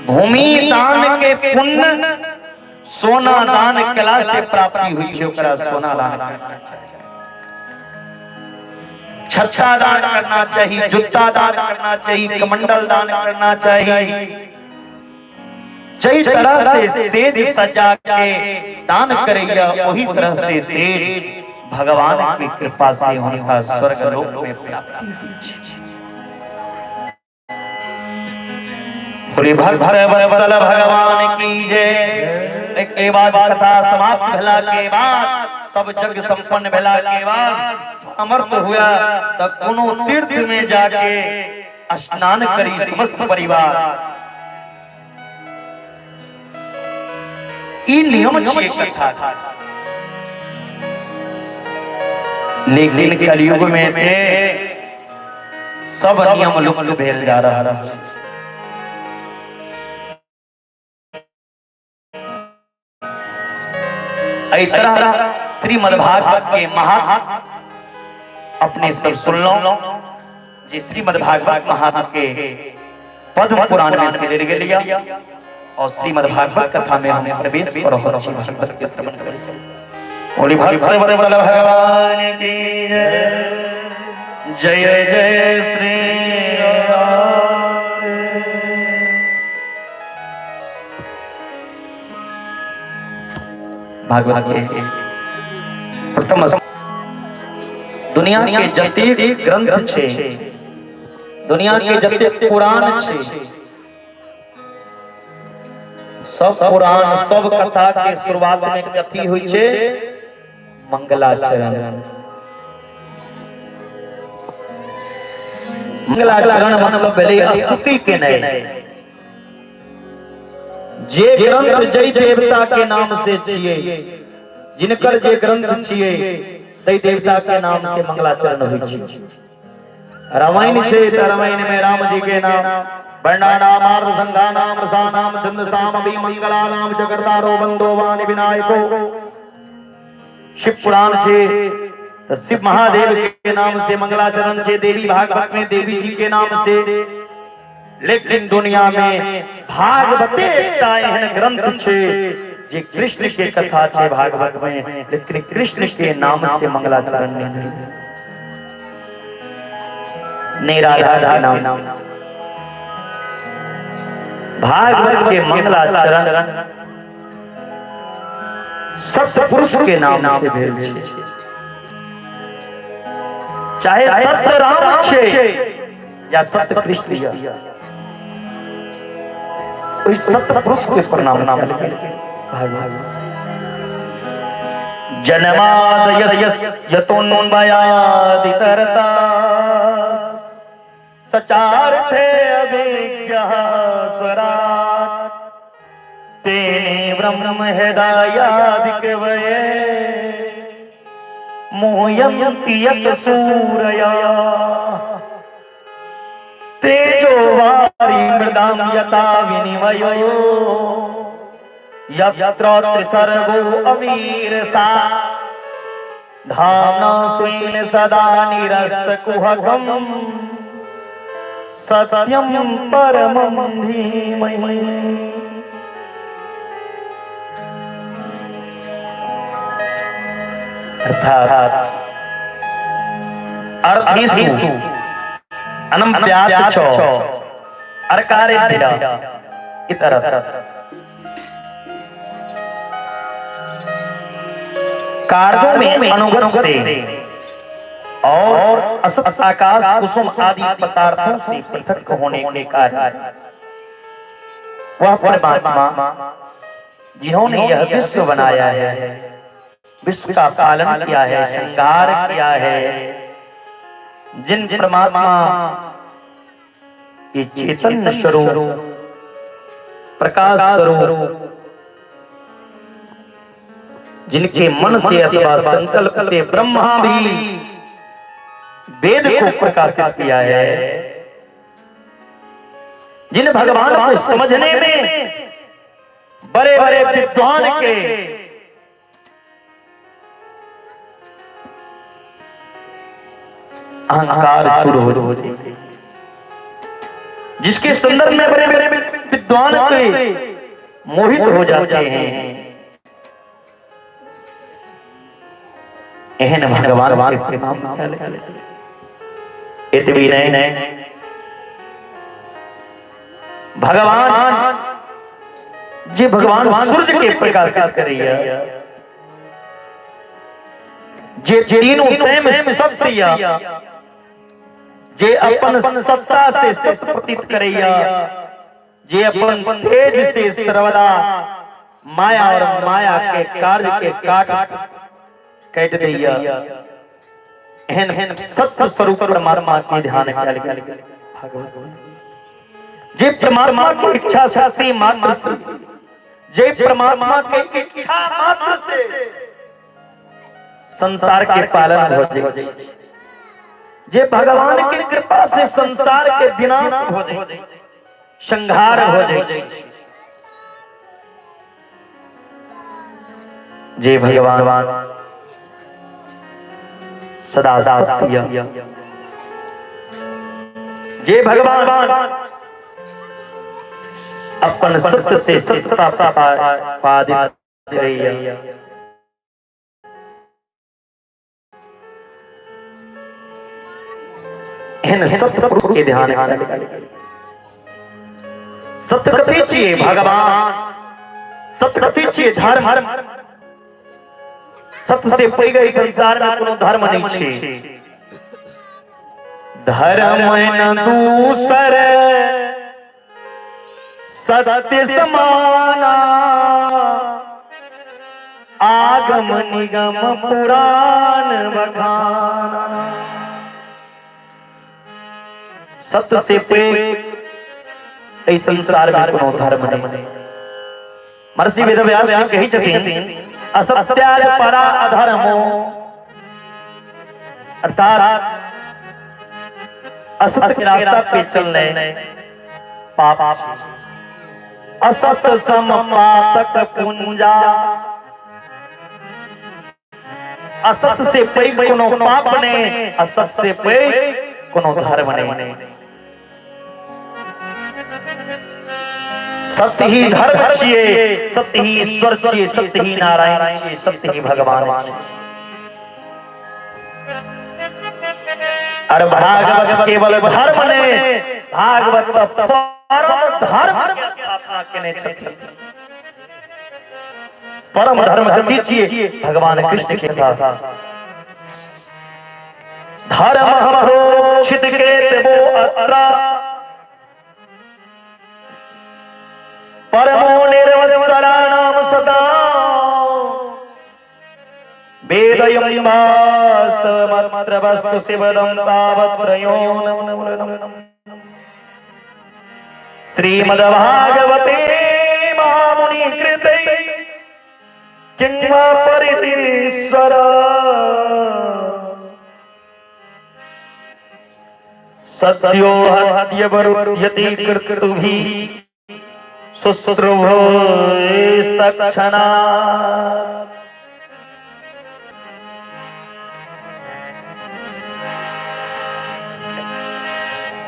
भूमि दान के पुण्य सोना दान केला से प्राप्ति हुई छे, ओकरा सोना दान करना चाहिए, छत्ता दान करना चाहिए, जूता दान करना चाहिए, कमंडल दान करना चाहिए। जई तरह से सेज सजा के दान करैया वही तरह से सेज भगवान की कृपा से हुनका स्वर्ग लोक में प्राप्ति होइ छै। बोले भक्त वत्सल भगवान की जय। के बाद कथा समाप्त भेला के बाद, सब यज्ञ संपन्न भेला के बाद सामर्थ्य हुआ त कोनो तीर्थ में जाके स्नान करी समस्त परिवार। ई नियम छियै कथा। लेकिन कलयुग में ते सब नियम लुप्त भेल जा रहा है। एहि तरह श्रीमद् भागवत के महात्म अपने सब सुनलहुं, जे श्रीमद् भागवत महात्म के पद्म पुराण में से लेल गेल या और श्रीमद् भागवत कथा में हम प्रवेश कर रहल छी। भागवत के श्रवण करी। बोली भक्त वत्सल भगवान की जय। जय जय श्री राम। भागवत के प्रथम दुनिया के जतेक ग्रंथ छै, दुनिया के जतेक पुराण छै, सब पुराण सब कथा के शुरुआत में कथी होइ छै? मंगलाचरण। मंगलाचरण मतलब भेलै स्तुति केनाइ। जे ग्रंथ जै देवता के नाम से छियै, जिनकर जे ग्रंथ छियै, तै देवता के नाम से मंगलाचरण होइ छै। रामायण छै तऽ रामायण में राम जी के नाम, वर्णानाम आर्ध संघानाम रसानाम छंदसाम अभि मंगलानाम जगरदारो बंदो वाणी विनायको। शिव पुराण छे तो शिव महादेव के नाम से मंगलाचरण छे, देवी भागवत में देवी जी के नाम से। लेकिन दुनिया में भागवते एकटा एहन ग्रंथ छे जे कृष्ण के कथा छे भागवत में, लेकिन कृष्ण के नाम से मंगलाचरण नहीं, नहीं राधा के नाम से। भागवत के मंगलाचरण सत्पुरुष के नाम से भेल छै, चाहे सत्य राम छै या सत्य कृष्ण या ओहि सत्पुरुष के प्रणाम नाम भागवत। जन्मादय यतोन्वयादितरता सचार्थे अभिज्ञः स्वराट तेने ब्रह्म हृदयादिकवये मोहयन्ति यत सूरया तेजो वारि मृदां यथा विनिमयो यत्र त्रिसर्गो अमीरसा धाम्ना स्वेन सदा निरस्तकुहकम् सत्यं परमं धीमहि। अर्थात अर्थेषु अनम्प्यात छ अरकारेभ्य इतर कार्यों में अनुगत से और असत आकाश कुसुम आदि पदार्थों से पृथक होने के कारण वह परमात्मा जिन्होंने यह विश्व बनाया है, विश्व का पालन किया है, श्रृंगार किया है, जिन परमात्मा ये चेतन स्वरूप प्रकाश स्वरूप जिनके मन से अथवा संकल्प से ब्रह्मा भी वेद को प्रकाशित किया है, जिन भगवान को समझने में बड़े बड़े विद्वान के अहंकार चूर हो जाए, जिसके संदर्भ में बड़े बड़े विद्वान के मोहित हो जाते हैं, एहन भगवान के प्रणाम एतबी नहीं, भगवान जे भगवान सूर्य के प्रकाशित करैया, जे तीनों टाइम सत्य या, जे अपन सत्ता से सत्य प्रतीत करैया, जे अपन तेज से सर्वदा माया और माया के कार्य के काट काट दैया, एहन सत्य स्वरूप परमात्मा के ध्यान कयल गेल। जे परमात्मा के इच्छा शक्ति मात्र से, जे परमात्मा के इच्छा मात्र से संसार के पालन हो जाए, जे भगवान के कृपा से संसार के विनाश हो जाए, संहार हो जाए, जे भगवान सदा सत्य, जे भगवान अपन सत्य से सत्यता पादित करैया, एहन सत्य पुरुष के ध्यान। सत्य कथी छियै? भगवान। सत्य कथी छियै? धर्म। सत्य से पैघ एहि संसार में कोनो धर्म नहीं छै। धर्म न दूसर सत्य समाना, आगम निगम पुराण बखाना। सत्य से पैघ एहि संसार में कोनो धर्म नहीं। महर्षि वेदव्यास जी कहै छथिन, असत्याय परा अधर्मो, अर्थात असत्य के रास्ता पे चलने पाप। असत सम पातक पुंजा, असत से पैघ कोनो पाप नहीं, असत से पैघ कोनो धर्म नहीं। सत्य ही धर्म छिए, सत्य ही ईश्वर छिए, सत्य ही नारायण छिए, सत्य ही भगवान छिए। और भागवत केवल धर्म ने, भागवत परम धर्म के स्थापना केने छथिन। परम धर्म कथी छिए? भगवान कृष्ण के कथा। धर्म प्रोक्षित के देवो अत्र परमो निर्वत्सराणाम सदा वेदयं वास्तवमत्र वस्तु शिवदं तावत्प्रयो। श्रीमद्भागवते महामुनि कृते किंवा परितीश्वर सद्यो हत्यवरुध्यति कर्तृभिः शुश्रूभोस्तक्षणात्।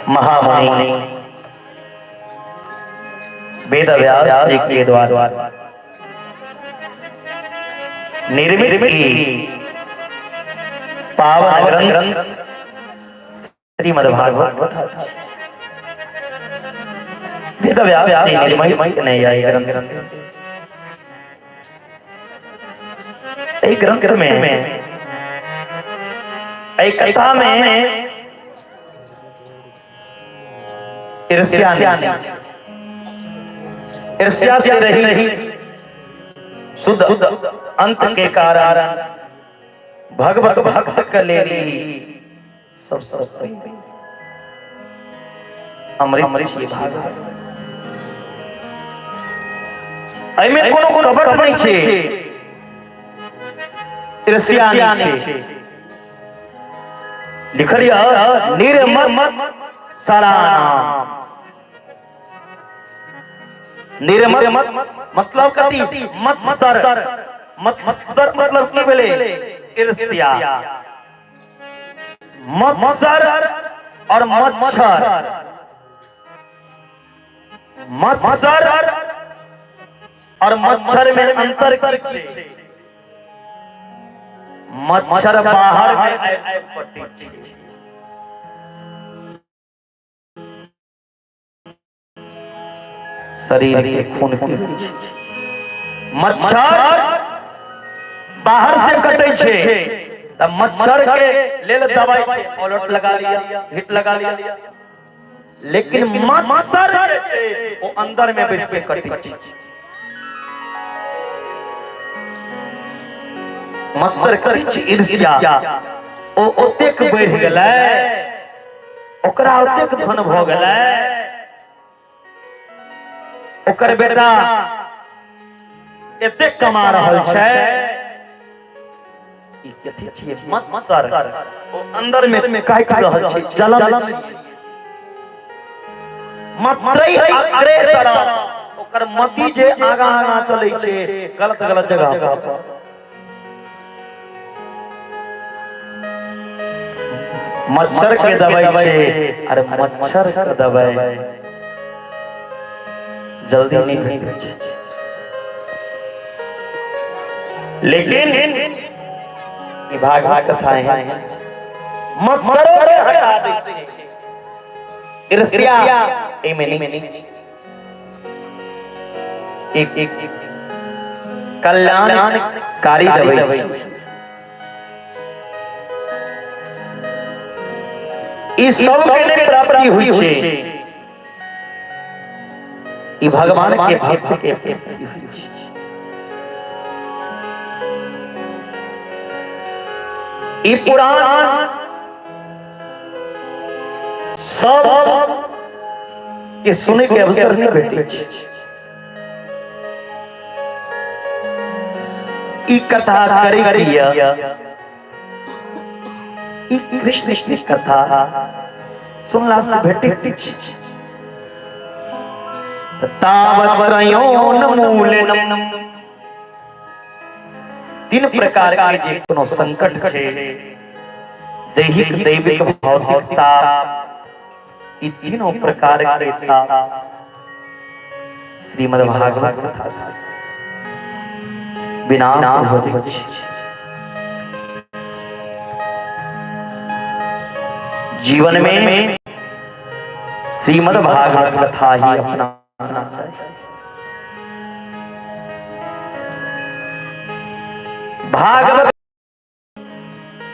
महामुनि वेद व्यास जी के द्वारा निर्मित की पावन ग्रंथ श्रीमद् भागवत। वेद व्यास जी निर्मित नहीं आई ग्रंथ। एहि ग्रंथ में, एहि कथा में ईर्ष्या नहीं, ईर्ष्या से रही शुद्ध अंत के कारण भगवत भक्त के लेली सब सब अमृत छी भागवत। एहिमे कोनो कपट नहि छै, ईर्ष्या नहि छै। लिखल यऽ निर्मत सरानाम। निर्मत मतलब कथी? मत्सर। मत्सर मतलब की भेलै? ईर्ष्या। मत्सर और मच्छर, मत्सर और मच्छर में अंतर की छै? मच्छर बाहर में आबि कटै छै, शरीर के खून पीबै छै। मच्छर बाहर से कटै छै तऽ मच्छर के लेल दवाई छै, ऑल लगा लिया, हिट लगा लिया। लेकिन मत्सर जे छै ओ अंदर में बैस के कटै छै। मत्सर करै छै ईर्ष्या। ओ ओतेक बढ़ि गेलै, ओकरा ओतेक धन भऽ गेलै, ओकर बेटा एतेक कमा रहल छै। ई कथी छियै? मत्सर। ओ अंदर में काटि रहल छै, जलन छै। मत्रै अग्रेसर, ओकर मति जे आगा आगा चलै छै गलत गलत जगह पर। मच्छर के दवाई छै, अरे मच्छर के दवाई जल्दी नहीं भेटै छै। लेकिन ई भागवत कथा है, मच्छरो के हटा दै छै। ईर्ष्या एमे नहीं। एक एक कल्याणकारी दवाई। ई सबके नहि प्राप्ति होइ छै, ई भगवान के भक्त के प्राप्ति होइ छै। ई पुराण सब के सुने के अवसर नहीं भेटै छै। ई कथा करे किया, ई कृष्ण के कथा सुनला से भेटैत छै। तावत त्रयोन्मूलनम, तीन प्रकार के जे कोनो संकट छै, दैहिक, दैविक, भौतिक ताप, ई तीनों प्रकार के ताप श्रीमद् भागवत कथा से विनाश हो जाइ छै। जीवन में श्रीमद् भागवत कथा ही अपनाना चाहिए। भागवत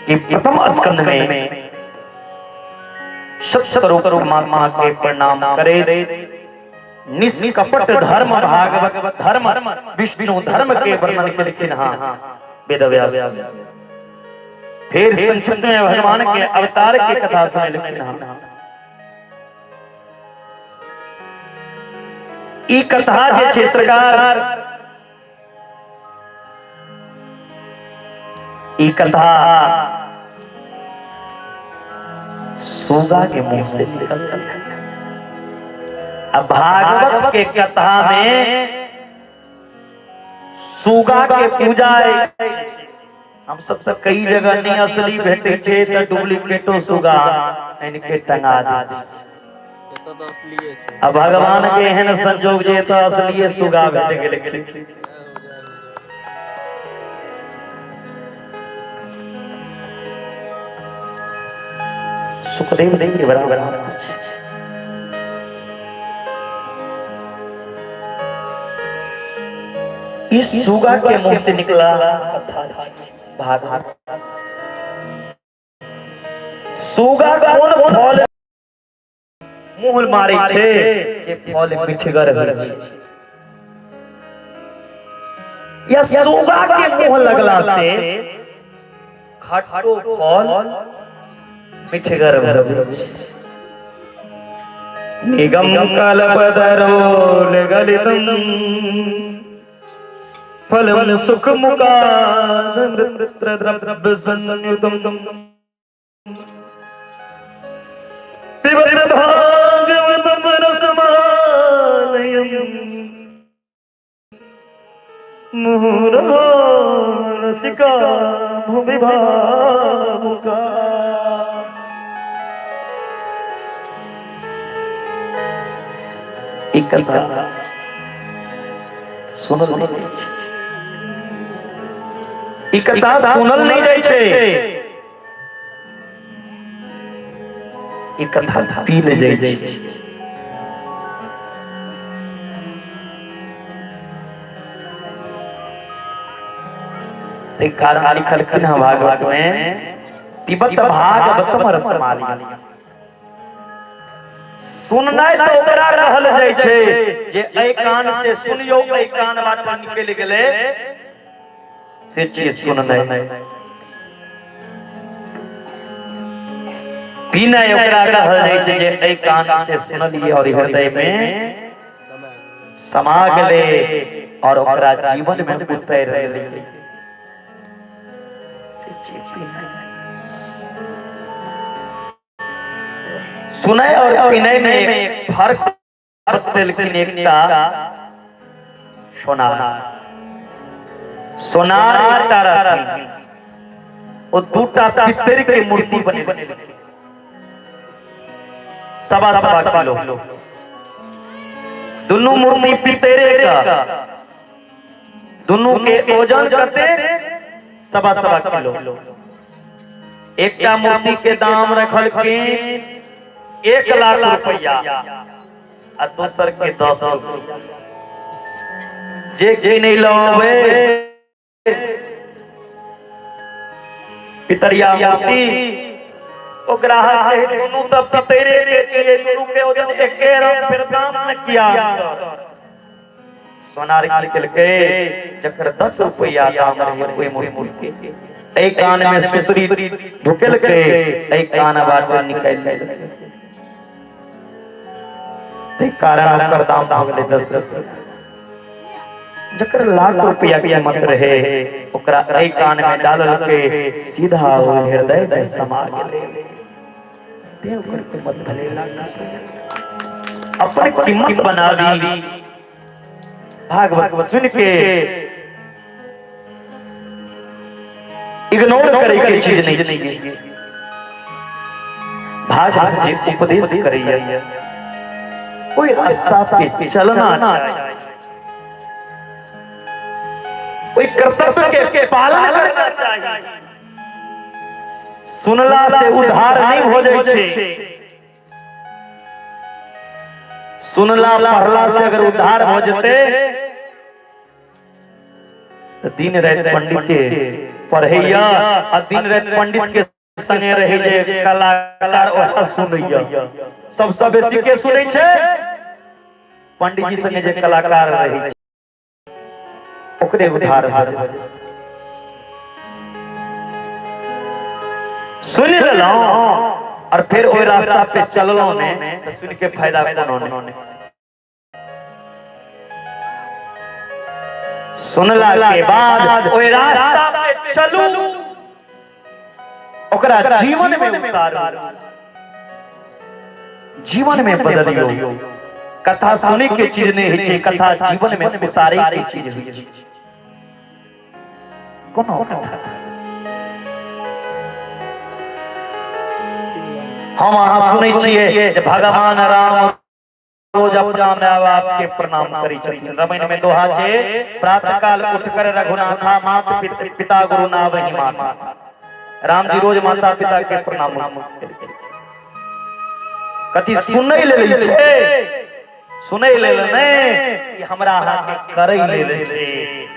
के प्रथम स्कंद में सत्स्वरूप परमात्मा के प्रणाम करे, निष्कपट धर्म भागवत धर्म विष्णु धर्म के वर्णन के लिखिन हाँ वेदव्यास। फिर संक्षिप्त में भगवान के अवतार के कथा सुने लिखिन हाँ। ई कथा जे छै सरकार, ई कथा सुगा के मुंह से निकलल। अब भागवत के कथा में सुगा के पूजा हम सब से कई जगह नहीं असली भेटे छे त डुप्लीकेटो सुगा इनके टंगा दे छै। एतऽ तऽ असलिये छै। अब भगवान के एहन संजोग जे त असलिये सुगा भेट गेल। जय हो, जय हो, जय हो। सुखदेव देव के बराबर इस सुगा के मुंह से निकला कथा भागवत। सुगा कोन फल मुंह मारै छै जे फल मिठगर होइ छै, या सुगा के मुंह लगला से खट्टो फल मिठगर भऽ जाइ छै। निगम कल्पतरोल गलितम फलम सुख मुकाद संयुतम पिबत भागवतम रसमालयम मुहुरहो रसिका भुवि भावुका। ई कथा सुनल नहि जाइ छै, ई कथा सुनल नहि जाइ छै, ई कथा पी ले जाइ छै। ताहि कारण लिखलखिन हँ भागवत में, तिब्बत भागवतम रसमाली। सुननाइ तऽ ओकरा कहल जाइ छै जे एहि कान से सुनियौ, एहि कान बाटे निकलि गेलै, से छियै सुननाइ। पीनाइ ओकरा कहल जाइ छै जे एहि कान से सुनलियै और हृदय में समा गेलै और ओकरा जीवन में उतरि गेलै, से छियै पीनाइ। सुनय और पीनय में फर्क बतेलखिन एकटा सोनार। सोनार एकटा रहथिन, ओ दूटा पित्तर के मूर्ति बनेलखिन, सवा सवा किलो दुनू मूर्ति पित्तरे का, दुनू के ओजन कते? सवा सवा किलो। एकटा मूर्ति के दाम रखलखिन 1 लाख रुपया आ दोसर के 10 रुपया। जे किनै लबे पितरिया मूर्ति ओ ग्राहक कहे दुनू तऽ पितरे के छियै, दुनू के वजन एके रंग, फिर दाम में किया अंतर? सोनार की केलकै, जकर 10 रुपया दाम रहे ओहि मूर्ति के एहि कान में सुतरी ढुकेलकै, एहि कान बाटे निकालि लेलकै, ताहि कारण ओकर दाम भऽ गेलै 10 रुपया। जकर लाख रुपया कीमत रहे ओकरा एहि कान में डाललकै, सीधा ओ हृदय में समा गेलै, ते ओकर कीमत भेलै लाख रुपया। अपन कीमत बनाबी भागवत सुन के इग्नोर करे के चीज नहीं छै। भागवत जे उपदेश करैया ओहि रास्ता पे चलना चाही, ओहि कर्तव्य के पालन करना चाही। सुनला से उद्धार नहीं हो जाइ छै। सुनला पढ़ला से अगर उद्धार हो जेतै तऽ दिन राति पंडित के पढ़ैया आ दिन राति पंडित के संगे रहै जे कलाकार ओएह सुनैया। सबसँ बेसी के सुनै छै? पंडित जी संगे जे कलाकार रहै छै ओकरे उद्धार भऽ जाइ छै। सुनि लेलहुँ और फेर ओहि रास्ता पे चललहुँ ने तऽ सुनि के फायदा कोनो नहि। सुनला के बाद ओहि रास्ता पे चलू, ओकरा जीवन में उतारू, जीवन में बदलियो। कथा सुनै के चीज नहीं होइ छै, कथा जीवन में उतारे के चीज होइ छै। कोनो कथा हम अहाँ सुनै छियै जे भगवान राम रोज अपना माय बाप के प्रणाम करै छथिन। रामायण में दोहा छै, प्रातः काल उठकर रघुनाथा मात पिता गुरु नावहि माता। राम जी रोज माता पिता के प्रणाम करै छथिन। कथी सुनै लेल छै? सुनै लेल नहि, ई हमरा अहाँ के करै लेल छै।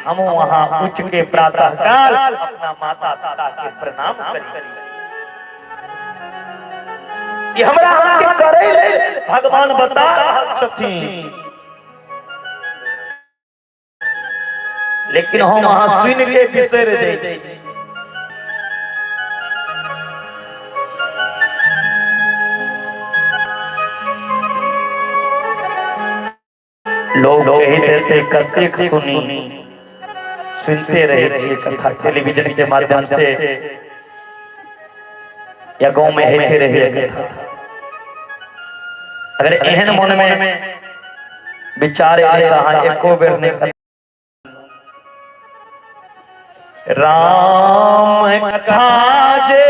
हमहूँ अहाँ उठ के प्रातः काल अपना माता पिता के प्रणाम करी। ई हमरा अहाँ के करै लेल भगवान बता रहल छथिन, लेकिन हम अहाँ सुनि के बिसरि जाइ छी। लोग कहैत हेतै कतेक सुनी, सुनते रहै छियै कथा टेलीविजन के माध्यम से या गांव में होते रहे कथा। अगर एहन मन में विचार एलै तऽ अहाँ एको बेर नहि राम कथा जे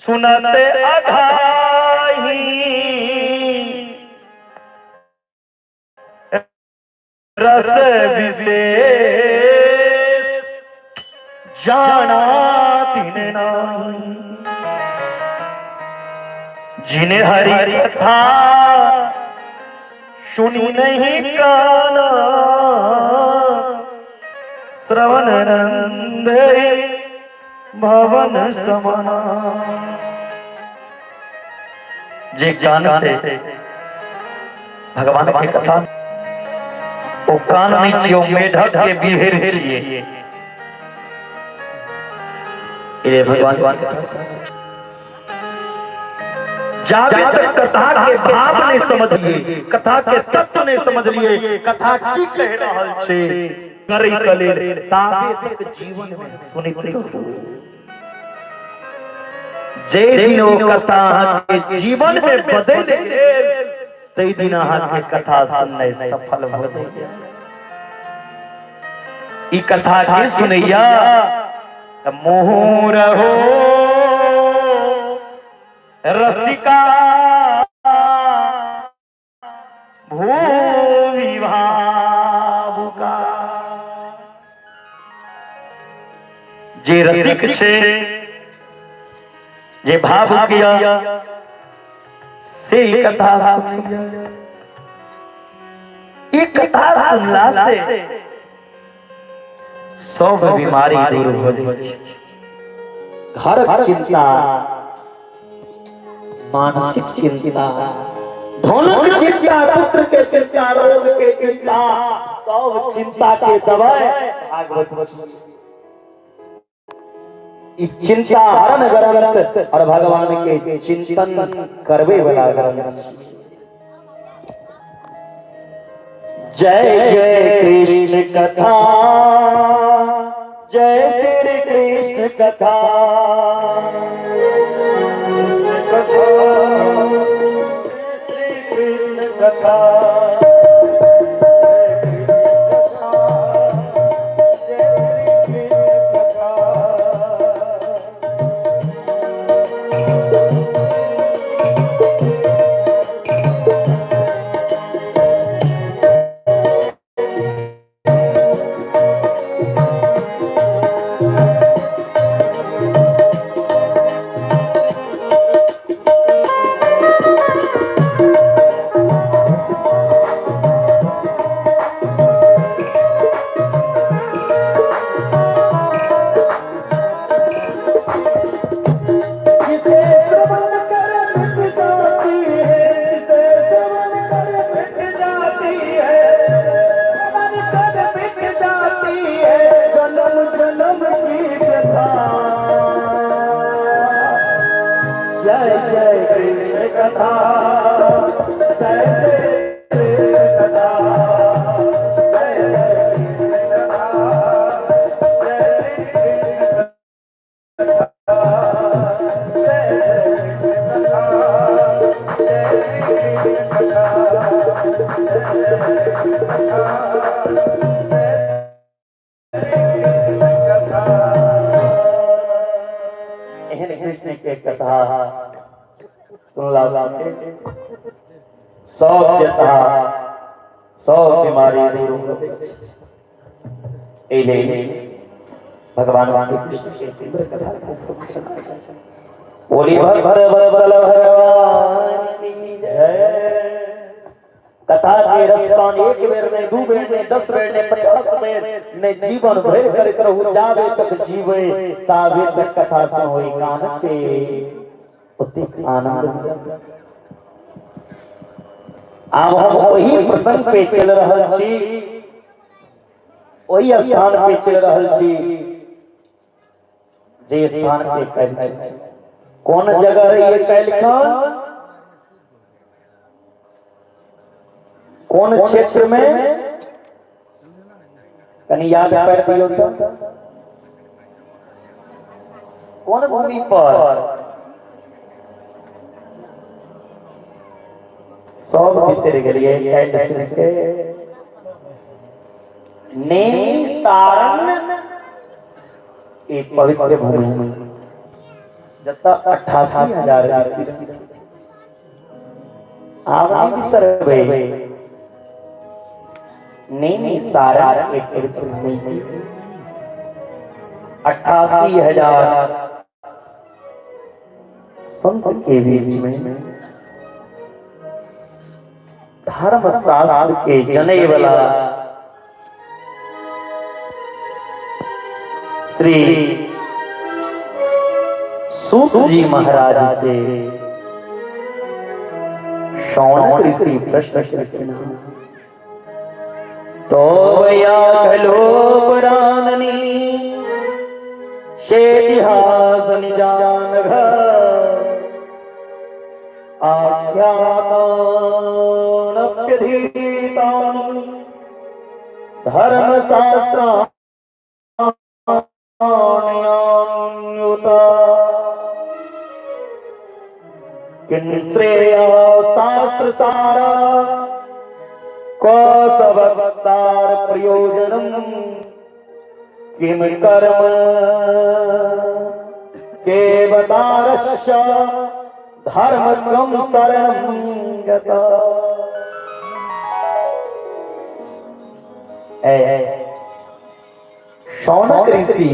सुनत अघाही रस विशेष जाना तिन नाही। जिन हरि कथा सुनी नहीं काना, श्रवण नंद भवन समाना। जे कान से भगवान के कथा, ओ कान नहीं छियै, ओ मेढक के बिहेर छियै। रे भगवान के कथा जाबे तक कथा के भाव नहीं समझलिए, कथा के तत्व नहीं समझलिए, कथा की कह रहल छै करै के लेल, ताबे तक जीवन में सुनैत रहू। जे दिन ओ कथा अहाँ के जीवन में बदलि गेल, तै दिन अहाँ के कथा सुननाइ सफल भऽ जाइए। ई कथा के सुनैया तऽ मोह रहो रसिका भूमि भावुका। जे रसिक छै, जे भावुक या, से ई कथा सुनैया। ई कथा सुनला से सब बीमारी दूर हो जाइ छै। घरक चिंता, मानसिक चिंता, धनक चिंता, पुत्र के चिंता, रोग के चिंता, सब चिंता के दवाई भागवत। ई चिंता हरण ग्रंथ और भगवान के चिंतन करवे वाला ग्रंथ। जय जय कृष्ण कथा, जय श्री कृष्ण कथा, कथा, श्री कृष्ण कथा, जय श्री कृष्ण कथा। जिसे श्रवण कर मिट जाती है, जिसे श्रवण कर मिट जाती है, श्रवण कर मिट जाती है जन्म जन्म की व्यथा। जय जय कृष्ण कथा, जय जय कृष्ण कथा, जय जय कृष्ण कथा, जय श्री कृष्ण कथा, जय कृष्ण कथा, जय श्री कृष्ण कथा, जय कृष्ण कथा, जय श्री कृष्ण कथा। एहन कृष्ण के कथा सुनला से सब व्यथा, सब बीमारी दूर हो। एहि लेल भगवान श्री कृष्ण के सुंदर कथा के श्रवण। बोली भक्त वत्सल भगवान की जय। कथा के रसपान एक बेर नहीं, दू बेर नहीं, 10 बेर नहीं, 50 बेर नहीं, जीवन भर करैत रहू। जाबे तक जीवे ताबे तक कथा से होई कान से ओतेक आनंद मिलत। आब हम ओही प्रसंग पे चल रहल छी, ओही स्थान पे चल रहल छी, जे स्थान पे काल्हि छी। कोन जगह रहिए काल्हि खन? कोन क्षेत्र में? कनि याद कर दियौ तऽ। कोन भूमि पर? सब बिसरि गेलियै काल्हि सुनि के। नेमिसारण एक पवित्र भूमि, जतऽ 88,000 ऋषि। आब नहि बिसरबै। नेमिसारण एक पवित्र भूमि, 88,000 संत के बीच में धर्म शास्त्र के जने वाला श्री सूत जी महाराज से शौनक ऋषि प्रश्न करते। तो भैया खलो पुराणनी इतिहास निजान आख्यातानप्यधीतानि धर्मशास्त्राण्युत किं श्रेयः शास्त्र सारा कौशवतार प्रयोजनम किम कर्म केवतारस्य धर्म शरणं गता। ए शौनक ऋषि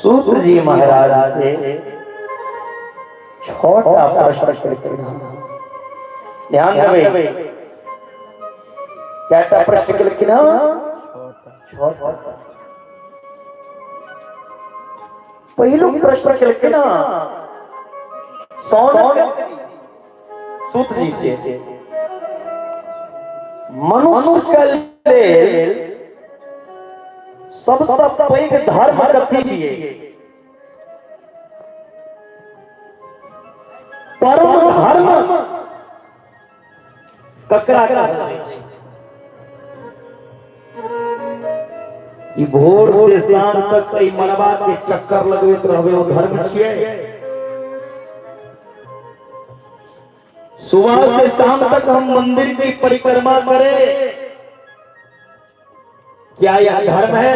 सूत जी महाराज से छोटा प्रश्न करते हैं। ध्यान देबै, क्या प्रश्न केलखिन हँ? छोटा। छोटा। पहिलुक प्रश्न केलखिन हँ सौनक सूत जी से, मनुष्य के लेल सबसँ पैघ धर्म कथी छियै? परम धर्म ककरा कहल जाइ छै? ई भोर से शाम तक एहि मरबा के चक्कर लगबैत रहबै, ओ धर्म छियै? सुबह से शाम तक हम मंदिर की परिक्रमा करें, क्या यह धर्म है?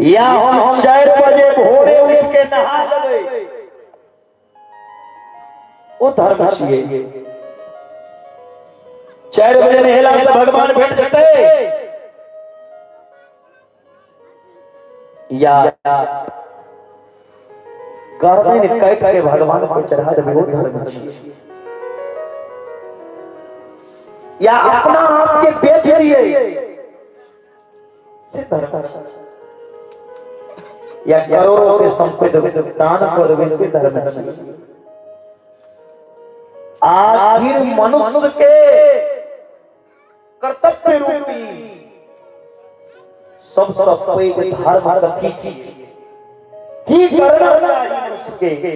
या हम 4 बजे भोरे उठ के नहा लेबै, ओ धर्म छियै? 4 बजे नहेला से भगवान भेट जेतै? या गर्दन काटि के भगवान को चढ़ा देबै, ओ धर्म छियै? या अपना आप के बेच दिए से धर्म, या करोड़ों के संपत्ति दान करबै से धर्म छियै? आखिर मनुष्य के कर्तव्य रूपी सबसँ पैघ धर्म कथी छी? की करना चाही मनुष्य के?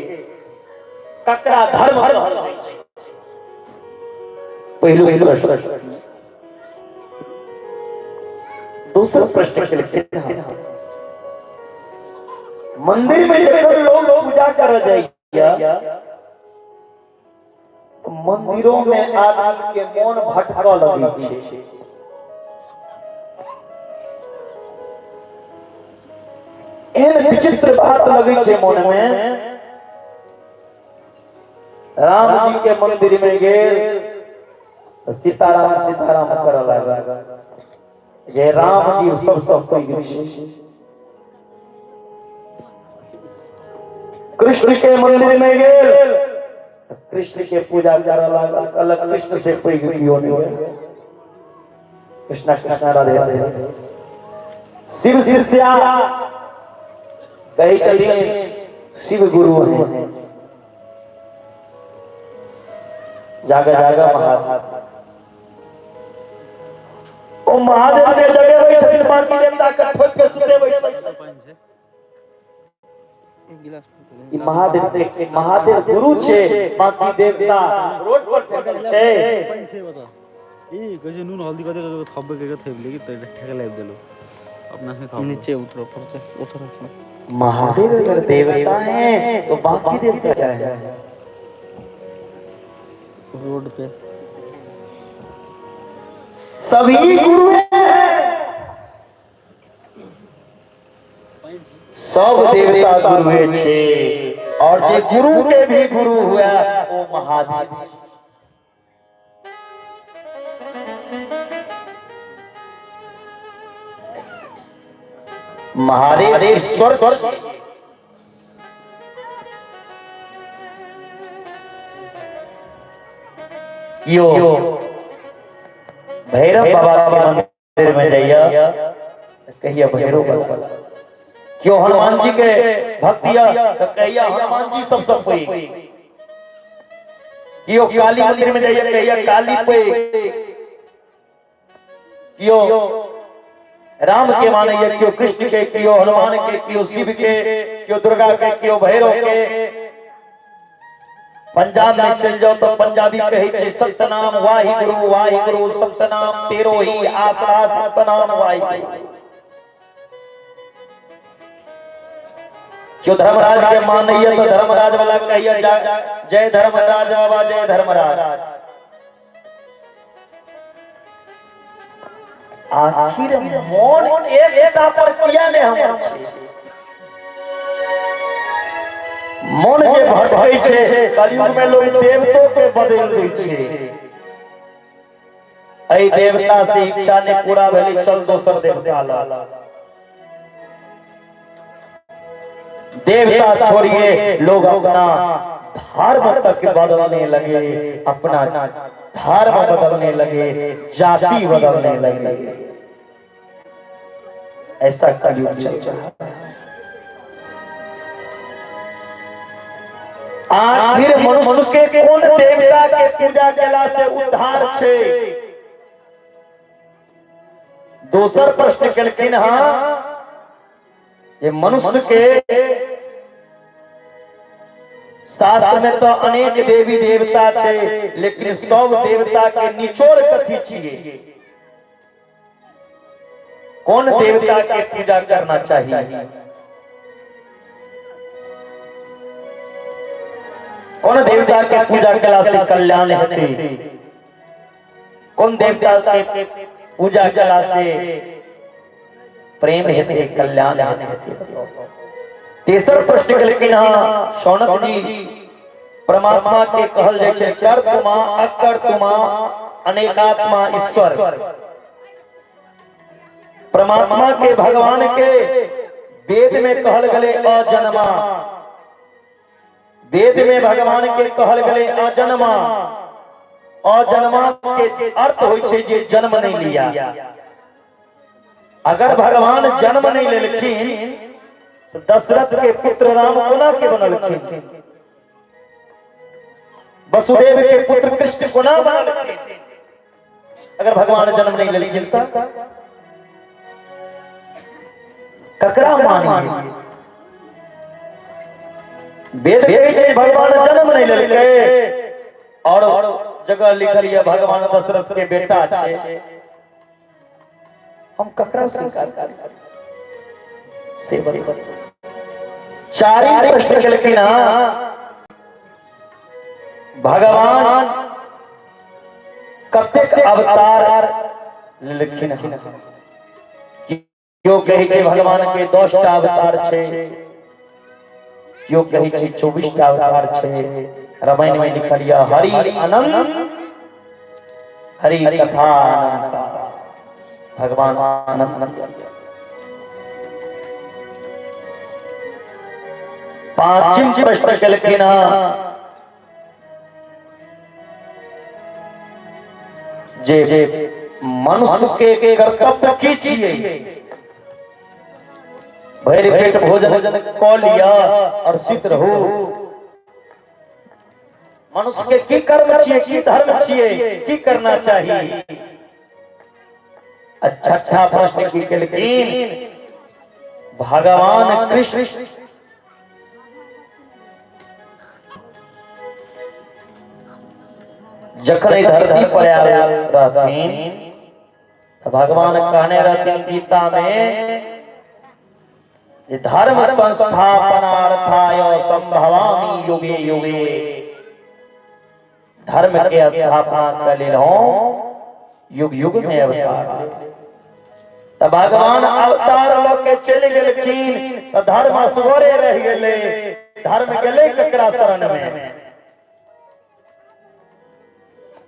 ककरा धर्म कहल जाइ छै? पहिलुक प्रश्न। दोसर प्रश्न केलखिन हँ, मंदिर में जखन लोग पूजा करऽ जाइया, मंदिरों में आदमी के मोन भटकऽ लगै छै। एहन विचित्र बात लगै छै मन में। राम जी के मंदिर में गेल तऽ सीताराम सीताराम करऽ लागल जे राम जी सबसँ पैघ छै। कृष्ण के मंदिर में गेल, कृष्ण के पूजा करऽ लागल, कहलक कृष्ण से पैघ केओ नहि। कृष्ण कृष्ण राधे राधे। शिव शिष्या कहै छथिन शिव गुरु हैं। जागा जागा महादेव, ओ महादेव के जगेबै छथिन, बाकी देवता के ठोक के सुतेबै छथिन। एक गिलास। ई महादेव के महादेव गुरु छै, बाकी देवता रोड पर फेकल छै। पानि छै बता। ए कहै छै नुन हल्दी कते कते थप्बै के थेपले कि तै ठेके लाइब देलु अपना से थप। नीचे उतरो पड़ते, उतरो। महादेव अगर देवता हैं तो बाकी देवता क्या है? रोड पे सभी गुरु हैं, सब देवता गुरुए छे, और जे गुरु के भी गुरु हुआ वो महादेव। महादेव ईश्वर। यो भैरव बाबा के मंदिर में जाइए, कहिए भैरव बाबा। क्यों हनुमान जी के भक्ति तो कहिए हनुमान जी सबसे पैघ। क्यों काली मंदिर में जाइए, कहिए काली पैघ। क्यों राम के माने, क्यों कृष्ण के, क्यों हनुमान के, क्यों शिव के, क्यों दुर्गा के, क्यों भैरव के। पंजाब में चल जाओ तो पंजाबी कहै छै सतनाम वाहिगुरु वाहिगुरु, सतनाम तेरो ही आसरा, सतनाम वाहिगुरु। क्यों धर्मराज के मानैया तो धर्मराज वाला कहिए जय धर्मराज बाबा, जय धर्मराज। आखिर मोन एकटा पर किया ने हमर छै? मोन जे भटकै छै, कलयुग में लोग देवतो के बदल दै छै। एहि देवता से इच्छा नहि पूरा भेलै, चल दोसर देवता लग। देवता छोड़िए, लोग अपना धर्म तक बदलने लगे, अपना धर्म बदलने लगे, जाति बदलने लगे। ऐसा कलयुग चल रहा है। आखिर मनुष्य के कोन देवता के पूजा केला से उद्धार छै? दोसर प्रश्न केलखिन हँ जे मनुष्य के शास्त्र में तो अनेक देवी देवता छै, लेकिन सब देवता के निचोड़ कथी छियै? कौन देवता के पूजा करना चाहिए? कौन देवता के पूजा कला से कल्याण हेतै? कौन देवता के पूजा कला से प्रेम हेतै, कल्याण हेतै? से तेसर प्रश्न केलखिन हँ शौनक जी, परमात्मा के कहल जाइ छै कर्तमा अकर्तमा अनेकात्मा ईश्वर। परमात्मा के, भगवान के वेद में कहल गेलै अजन्मा। वेद में भगवान के कहल गेलै अजन्मा। अजन्मा के अर्थ होइ छै जे जन्म नहीं लिया। अगर भगवान जन्म नहीं लेलखिन तो दशरथ के पुत्र राम कोना के बनलखिन? वसुदेव के पुत्र कृष्ण कोना बनलखिन? अगर भगवान जन्म नहीं लेलखिन तो ककरा मानिए? वेद कहै छै भगवान जन्म नहीं लेलकै, और जगह लिखल यऽ भगवान दशरथ के बेटा छै। हम ककरा स्वीकार करी से बताउ। चारिम प्रश्न केलखिन हँ, भगवान कतेक अवतार लेलखिन हँ? केओ कहै छै भगवान के 10 टा अवतार छै, केओ कहै छै 24 टा अवतार छै। रामायण में लिखल यऽ हरि अनंत हरि कथा अनंत, भगवान अनंत। पांचम प्रश्न केलखिन जे मनुष्य के कर्तव्य की छियै? भरि पेट भोजन कऽ लिअ और सुति रहू? मनुष्य के की कर्म छियै, की धर्म छियै, की करना चाही? अच्छा अच्छा प्रश्न की केलखिन भगवान कृष्ण जखन एहि धरती पर आयल रहथिन तऽ भगवान कहने रहथिन गीता में जे धर्म संस्थापनार्थाय संभवामि युगे युगे। धर्म के स्थापना के लेल हम युग युग में अवतार। तऽ भगवान अवतार लऽ के चलि गेलखिन तऽ धर्म असगरे रहि गेलै। धर्म गेलै ककरा शरण में?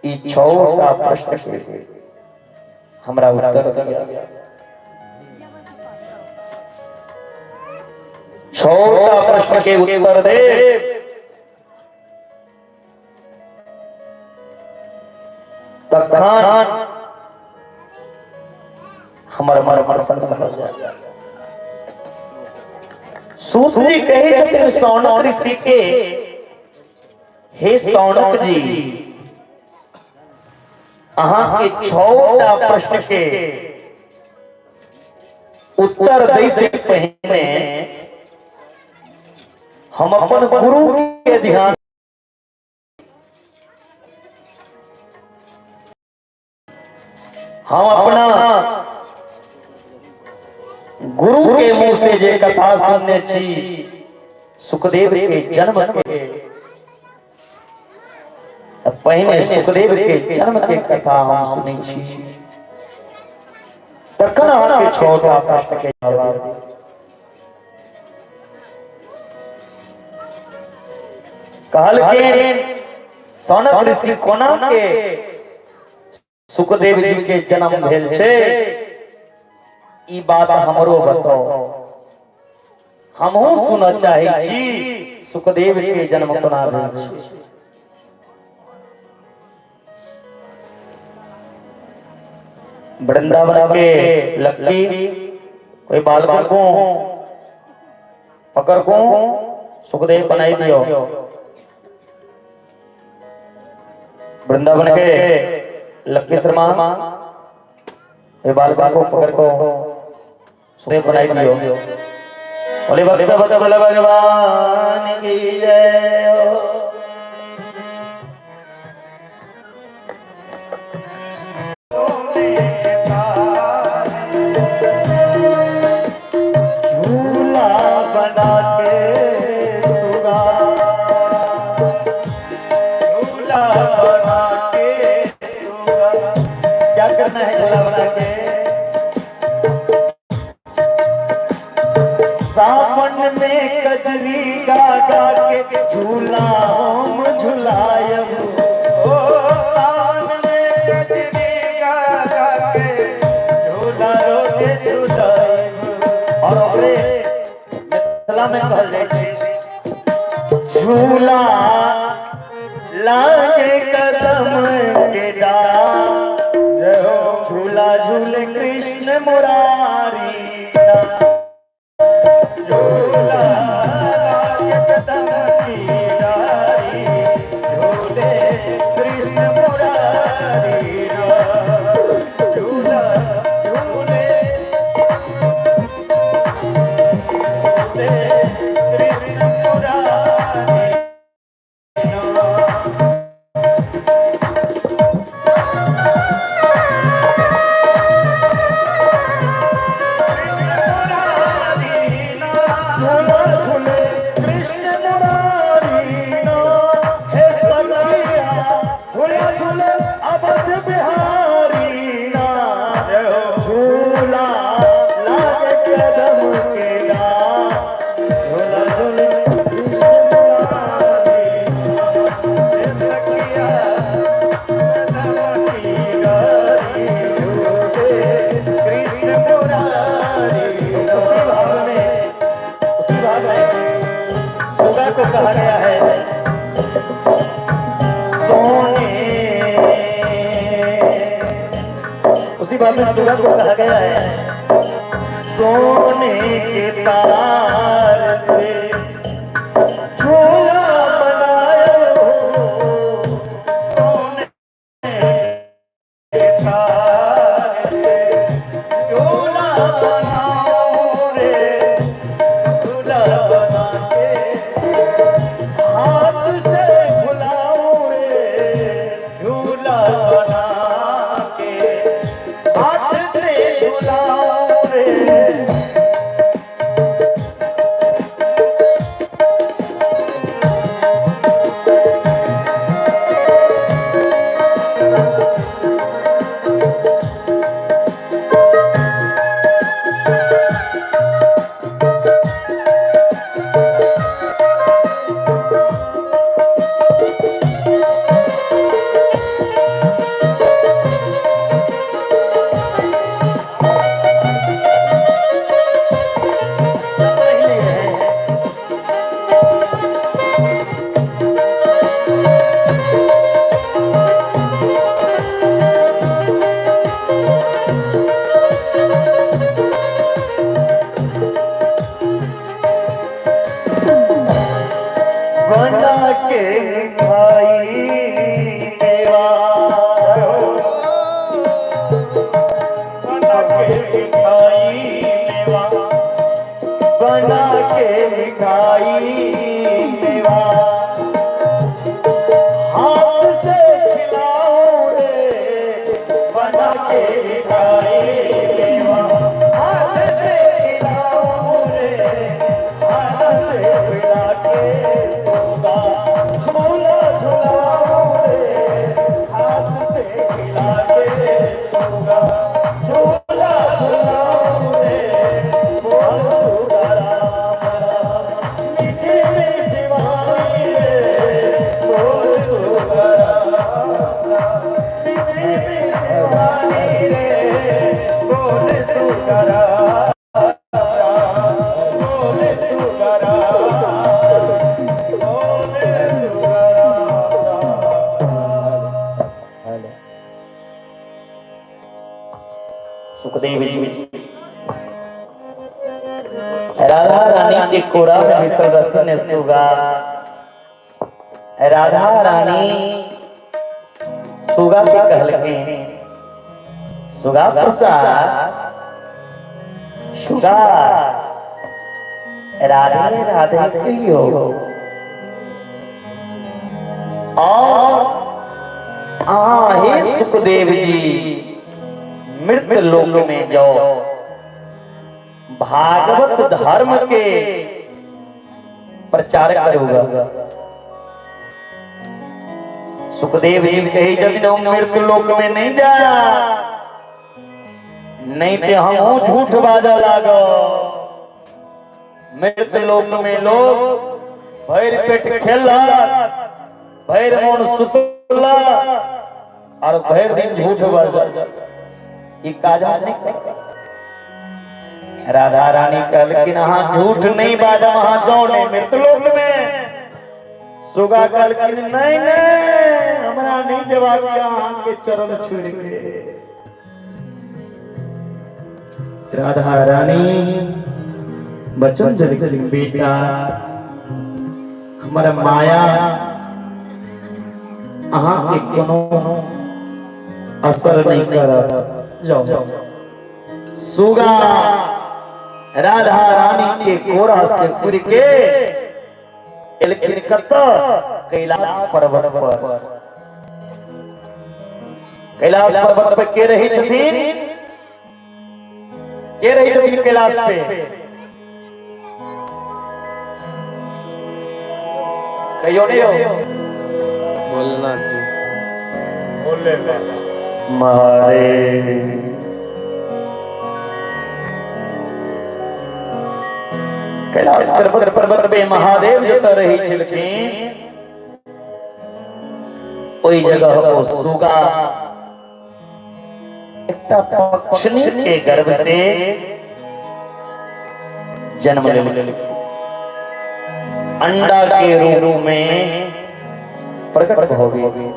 ई छओ टा प्रश्न के हमरा उत्तर दिया। छओ टा प्रश्न के उत्तर दे तखन हमर मन प्रसन्न भऽ जाय। सूत जी कहै छथिन शौनक ऋषि के, हे शौनक जी, अहाँ के छओ टा प्रश्न के उत्तर दै से पहिने हम अपन गुरु के ध्यान, हम अपना गुरु के मुंह से जे कथा सुनने छी सुखदेव के जन्म के, तऽ पहिने सुखदेव के जन्म के कथा हम सुनै छी, तखन अहाँके छओ टा प्रश्न के जवाब देब। कहलखिन सनक ऋषि, कोना के सुखदेव जी के जन्म भेल छै, ई बात हमरो बताओ, हमहूँ सुनऽ चाहै छी सुखदेव के जन्म कोना भेल छै। वृंदावन के लक्की कोई बालकों को पकड़ को सुखदेव बनाई दियो। वृंदावन के लक्की शर्मा ये बालकों को पकड़ को सुखदेव बनाई दियो। बोले भक्त भक्त बल भगवान की जय हो। झूला बना के सुगा, झूला बना के सुगा। क्या करना है झूला बना के? सावन में कजरी गा गा के झूला हम झुलायब। ओ सावन में कजरी गा गा के झूला रोजे झुलाइब। और ओकरे मिथिला में कहल जाइ छै झूला लागे कदम के डार, जय हो। झूला झूले कृष्ण मुरारी, झूला लागे कदम की डारी, झूले कृष्ण मुरारी, झूला झूले झूले कृष्ण मुरारी। झूला झूले कृष्ण मुरारी हे सखिया, झूला झूले अवध बिहारी ना, झूला लागे कदम के डार, झूला झूले कृष्ण मुरारी। सखिया कदम की डारी, झूले कृष्ण मुरारी। उसी भाव में, उसी भाव में सुगा को कहा गया है सोने, उसी भाव में सुगा को कहा गया है सोने के तार से झूला बनायो, सोने के तार से झूला बनाओ रे, झूला बना के हाथ से झुलाओ रे, झूला बना के हाथ से झुलाओ रे। पहले है बना के मिठाई मेवा, बना के मिठाई मेवा, बना के मिठाई मेवा, हाथ से खिलाओ रे, बना के मिठाई मेवा, हाथ से खिलाओ रे, हाथ से खिला के सुगा, झूला झुलाओ रे, हाथ से खिला के सुगा, झूला झुलाओ रे, बोल सुगा राम राम, मीठी मीठी वाणी रे, बोल सुगा राम राम, मीठी मीठी वाणी रे, बोल सुगा राम राम, बोल सुगा राम, बोल सुगा राम। हेलो सुखदेव जी। राधा रानी के कोरा में बैसल रहथिन सुगा। राधा रानी सुगा के कहलखिन, सुगा प्रसाद, सुगा राधे राधे कहियो और अहाँ हे सुखदेव जी मृत लोक में जाओ, भागवत धर्म के प्रचार करूंगा। सुखदेव जी कही जब हम मृत लोक में नहीं जा, नहीं ते हम झूठ बाजा लागो। मृत लोक में लोग भरि पेट खेलक, भरि मोन सुतला और भरि दिन झूठ बाजल। ई काज हम नहीं करब। राधा रानी कहलखिन अहाँ झूठ नहीं बाजब, अहाँ जाओ नहीं मृत लोक में। सुगा कहलखिन नहीं नहीं, हमरा नहीं जेबाक यऽ अहाँ के चरण छोड़ि के। राधा रानी वचन देलखिन, बेटा हमर माया अहाँ के कोनो असर नहीं करत, जाओ। सुगा राधा रानी के कोरा से उड़ के एलखिन कतऽ? कैलाश पर्वत पर। कैलाश पर्वत पर के रहै छथिन? के रहै छथिन कैलाश पे? कहियो नहीं हो। भोलेनाथ जी। भोले बाबा। मारे कैलाश पर्वत पर्वत पे महादेव जतऽ रहै छलखिन ओहि जगह ओ सुगा एकटा पक्षिणी के गर्भ से जन्म लेलखिन, अंडा के रूप में प्रकट हो गए।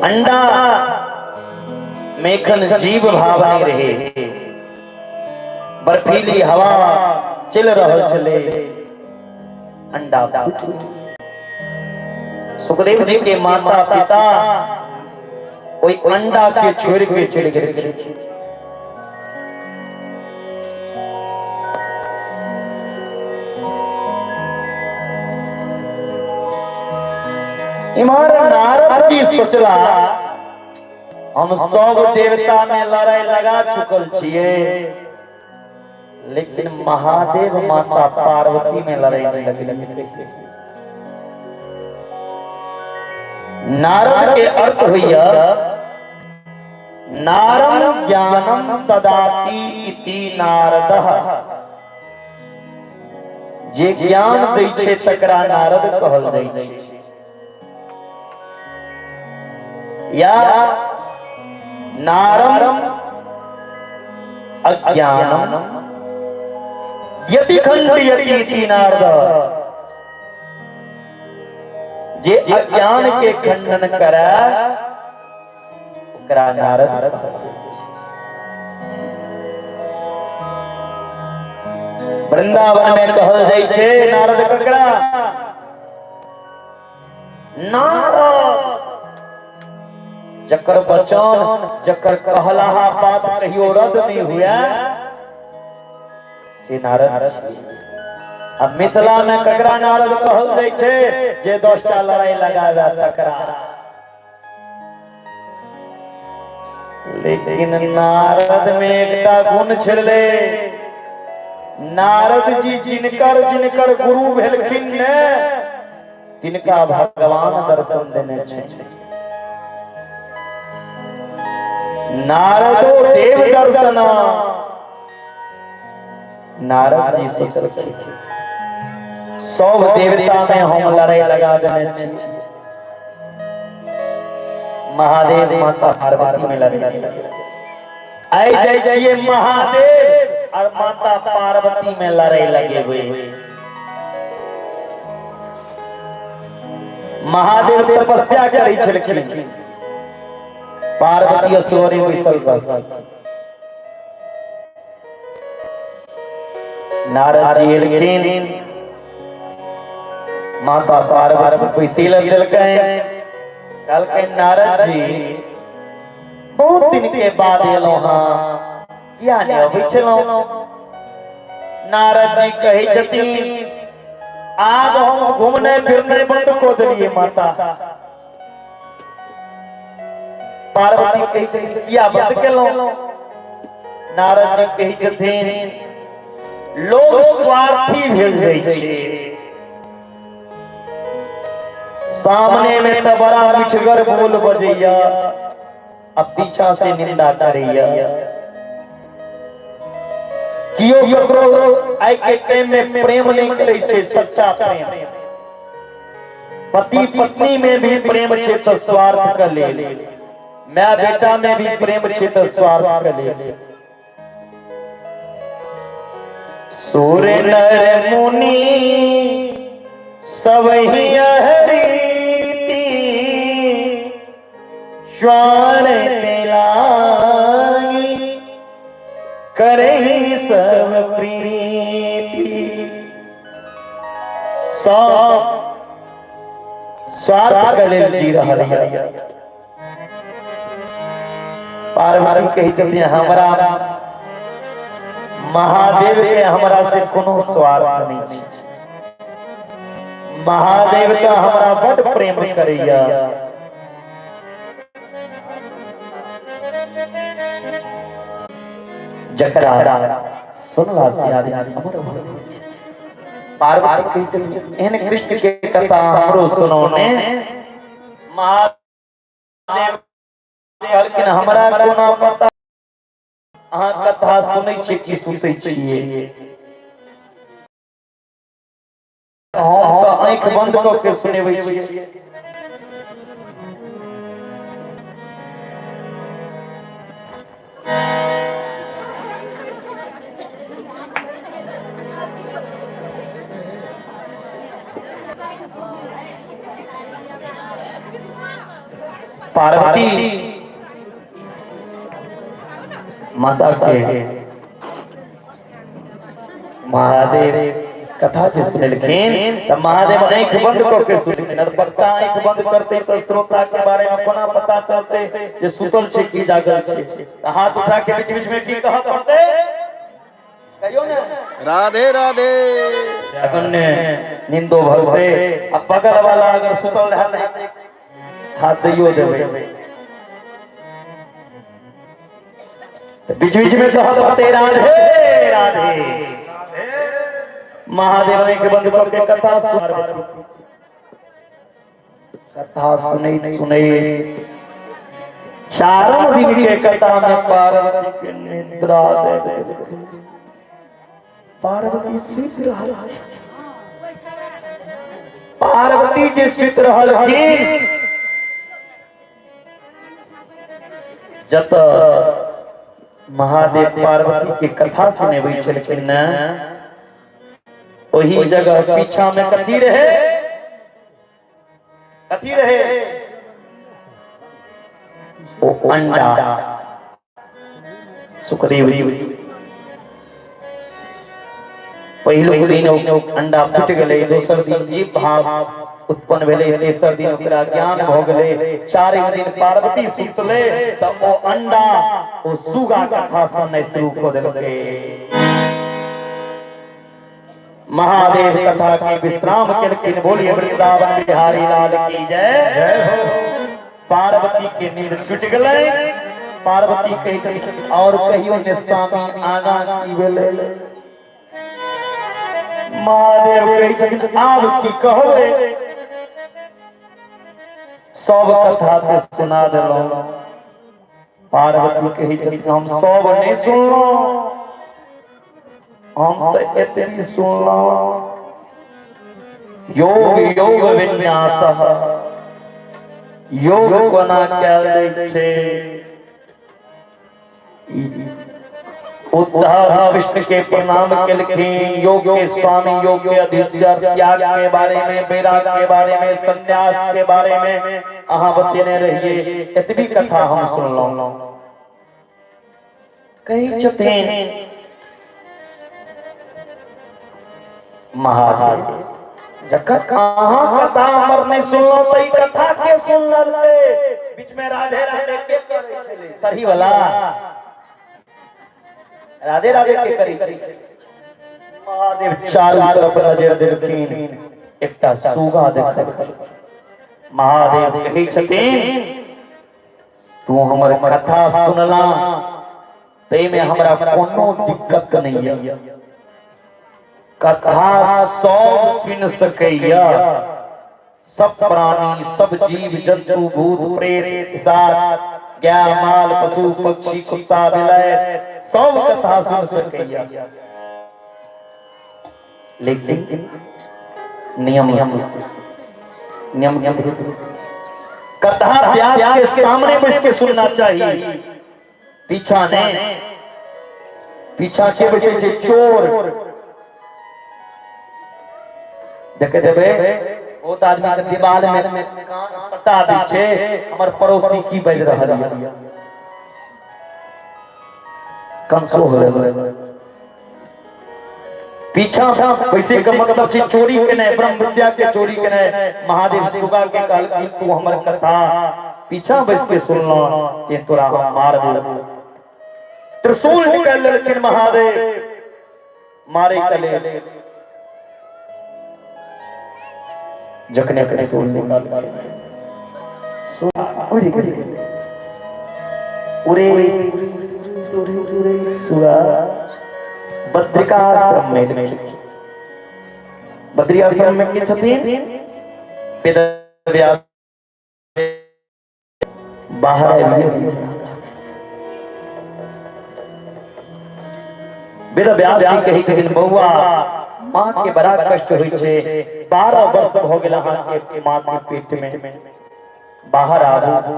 अंडा मेखन जीव भाव नहीं रहे, बर्फीली हवा चल रहल छले, अंडा फूट। सुखदेव जी के माता पिता ओहि अंडा के छोड़ के चलि गेलखिन। इम्हर नारद जी सोचला हम सब देवता में लड़ाई लगा चुकल छियै, लेकिन महादेव माता पार्वती में लड़ाई नहीं लगी। नारद के अर्थ होइया नारम ज्ञानम ददाति इति नारदः, जे ज्ञान दै छै तकरा नारद कहल जाइ छै। या नारम अज्ञानम यदि खंडयति इति नारद, जे अज्ञान के खंडन करे ओकरा नारद कहल जाइ छै। वृंदावन में कहल जाइ छै नारद ककरा? नारद जकर वचन जकर कहलाहा बात कहियो रद्द नहीं हुए से नारद छी। आ मिथिला में ककरा नारद कहल जाइ छै? जे 10टा लड़ाई लगावे तकरा। लेकिन नारद में एकटा गुण छलै, नारद जी जिनकर जिनकर गुरु भेलखिन ने तिनका भगवान दर्शन देने छै। नारदो देव दर्शन। नारद जी सोचलखिन सब देवता में हम लड़ाई लगा देने छी, महादेव माता पार्वती में लड़ाई आइ जाइ छियै, महादेव और माता पार्वती में लड़ाई लगेबै। महादेव तपस्या करै छलखिन, पार्वती असगरे बैसल रहथिन। नारद जी एलखिन, माता पार्वती पैसे लग देलकै। कहलकै, नारद जी, बहुत दिन के बाद एलहुँ हँ, किया नहि अबै छलहुँ? नारद जी कहै छथिन, आब हम घूमने फिरने बंद कऽ देलियै। माता पार्वती कहै छथिन, किया बंद केलहुँ? नारद जी कहै छथिन, लोग स्वार्थी भेल जाइ छै। सामने में तऽ बड़ा मिठगर बोल बजैया आ पीछा से निंदा करैया। कियो ककरो आइ के टाइम में प्रेम नहीं करै छै, सच्चा प्रेम। पति पत्नी में भी प्रेम छै तऽ स्वार्थ के लेल, माय बेटा में भी प्रेम छै तऽ स्वार्थ के लेल। सूर्य नर मुनि सब ही रीति श्वान लागी करही सब प्रीति। सब स्वार्थ के लेल जी रहल है। पार्वती कहै छथिन, हमरा महादेव के हमरा से कोनो स्वार्थ नहीं छै। महादेव तऽ हमरा बड प्रेम करैया। जकरा सुनला से आदमी अमर भऽ जाइ छै। पार्वती कहै छथिन, एहन कृष्ण के कथा हमरो सुनौने। महादेव कहलखिन, हमरा कोना पता अहाँ कथा सुनै छियै कि सुतै छियै? हम तऽ आँखि बंद कऽ के सुनेबै छियै। पार्वती माता के महादेव कथा जे सुनेलखिन तऽ महादेव आँखि बंद कऽ के सुनलखिन। और वक्ता आँखि बंद करते तऽ श्रोता के बारे में कोना पता चलते जे सुतल छै कि जागल छै? तऽ हाथ उठा के बीच बीच में की कहऽ पड़तै? कहियो ने। राधे राधे। तखन ने निंदो भगते। आ बगल वाला अगर सुतल रहल, हाथ दैयो देबै। बीच बीच में कहऽ पड़तै, राधे राधे। महादेव आँखि बंद कऽ के कथा सुन, कथा सुनैत सुनैत चारम दिन के कथा में पार्वती के निद्रा दे देलखिन। पार्वती सुति रहल। पार्वती जे सुति रहलखिन, जत महादेव पार्वती के कथा सुनेबै छलखिन ने, ओही जगह पीछा में कथी रहे? कथी रहे? ओ अंडा। सुखदेव जी, पहिलुक दिन ओ अंडा फूटि गेलै, दोसर दिन जीव भाव उत्पन्न भेलै, तेसर दिन ओकरा ज्ञान भऽ गेलै, चारिम दिन पार्वती सुतलै तऽ ओ अंडा ओ सुगा कथा सुननाइ शुरू कऽ देलकै। महादेव कथा के विश्राम केलखिन। बोलिए वृंदावन बिहारी लाल की जय। जय हो। पार्वती के नींद टूटि गेलै। पार्वती कहै छथिन, और कहियो ने स्वामी, आगा की भेलै? महादेव कहै छथिन, आब की कहबै? सब कथा के सुना देलहुँ। पार्वती कहै छथिन, हम सब नहि सुनलहुँ, हम तऽ एतनी सुनलहुँ, योग योग विन्यास, योग कोना कयल जाइ छै। उद्धव कृष्ण के प्रणाम केलखिन, योग के स्वामी, योग के अधीश्वर, त्याग के बारे में, वैराग के बारे में, संन्यास के बारे में अहाँ बतेने रहिए, एतबी कथा हम सुनलहुँ। कहै छथिन, महादेव जखन अहाँ कथा हमर नहि सुनलहुँ तऽ ई कथा के सुनलकै? बीच में राधे राधे के करै छलै? तरही वाला राधे राधे के करै छलै? महादेव चारू तरफ नजर देलखिन, एकटा सुगा देखलखिन। महादेव कहै छथिन, तू हमर कथा सुनला ताहिमे हमरा कोनो दिक्कत नहि यऽ। कथा सब सुनि सकैया, सब प्राणी, सब जीव जंतु, भूत प्रेत पिशाच, गाय माल पशु पक्षी कुत्ता बिलाय सब कथा सुन सकैया, लेकिन नियम नियम नियम कथा व्यास के सामने बैठ के सुनना चाहिए, पीछा नहीं। पीछा के बैसे छै चोर, देखे देबे बहुत आदमी के दीवार में कान सटा दै छै, हमर पड़ोसी की बाजि रहल यऽ, कंसो हो गेलै। पीछा वैसे के मतलब छै चोरी केनाइ, ब्रह्म विद्या के चोरी केनाइ। महादेव सुगा के कहलखिन, तू हमर कथा पीछा बैस के सुनलो ते तोरा हम मारबो। त्रिशूल निकाल लेलखिन महादेव मारे के लेल। जखने त्रिशूल निकाल उड़ि गेलै, उड़े सुगा बद्रिकाश्रम में एलखिन। बद्रिकाश्रम में के छथिन? वेद व्यास बाहर आबि गेल। वेद व्यास जी कहै छथिन, बौआ, माँ के बड़ा कष्ट होइ छै, 12 वर्ष भऽ गेल अहाँके माँ के पेट में, बाहर आबू।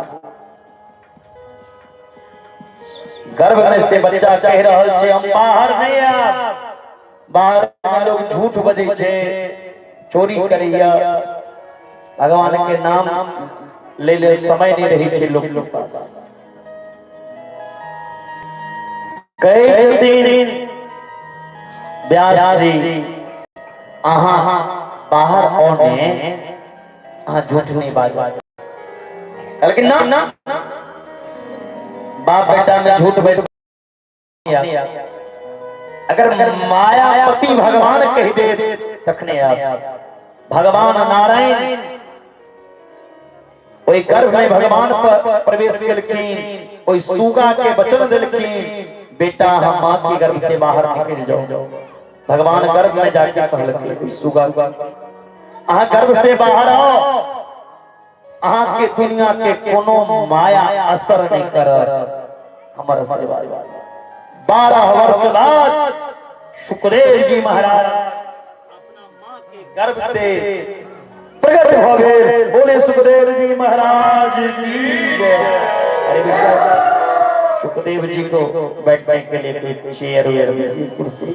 गर्भ में से बच्चा कह रहल छै, हम बाहर नहीं आयब। बाहर में लोग झूठ बजै छै, चोरी करैया, भगवान के नाम ले ले समय नहीं रही छै लोग के पास। कहै छथिन व्यास जी, अहाँ बाहर औने, अहाँ झूठ नहीं बाजू। कहलखिन ना, बाप बेटा में झूठ बज, अगर मायापति भगवान कह दे तखने आप। भगवान नारायण ओहि गर्भ में भगवान पर प्रवेश केलखिन, ओहि सुगा के वचन देलखिन, बेटा हम माँ के गर्भ से बाहर निकल जाओ। भगवान गर्भ में जाके कहलखिन ओहि सुगा, अहाँ गर्भ से बाहर आओ, अहाँ के दुनिया के कोनो माया असर नहीं करत हमर सेवा। 12 वर्ष बाद सुखदेव जी महाराज अपना माँ के गर्भ से प्रकट हो गए। बोले सुखदेव जी महाराज की जय। अरे बेटा, सुखदेव जी को बैठने के लिए कोई चेयर वेयर दीजिए, कुर्सी।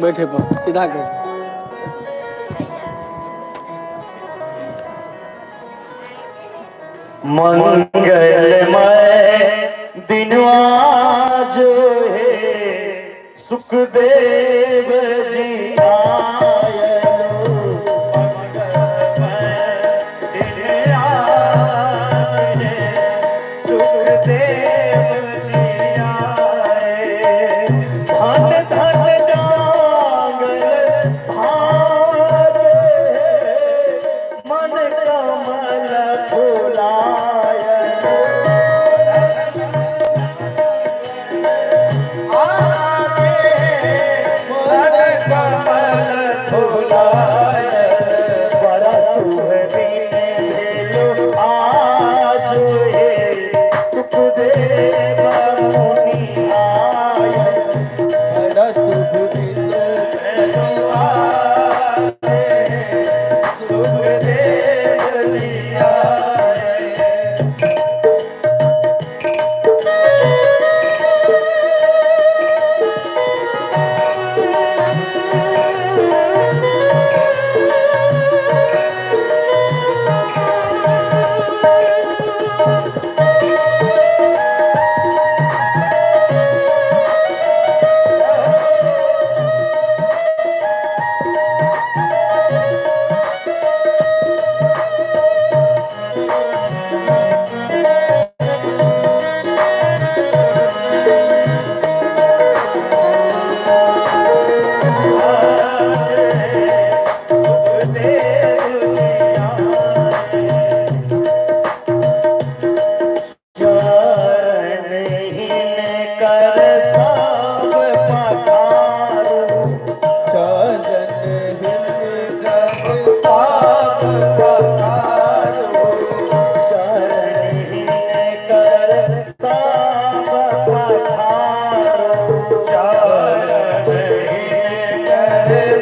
बैठे पर सीधा कर। मंगलमय दिन आज हे, सुखदेव जी आयलो। मंगलमय दिन आज हे, सुखदेव जी आए। धन धन जागल भाग हे, मन कमल फुलाय। मन कमल फुलाय, बड़ा शुभ दिन भेलो आज हे, सुखदेव मुनि आय। बड़ा शुभ दिन भेलो आज हे, सुखदेव जी आए।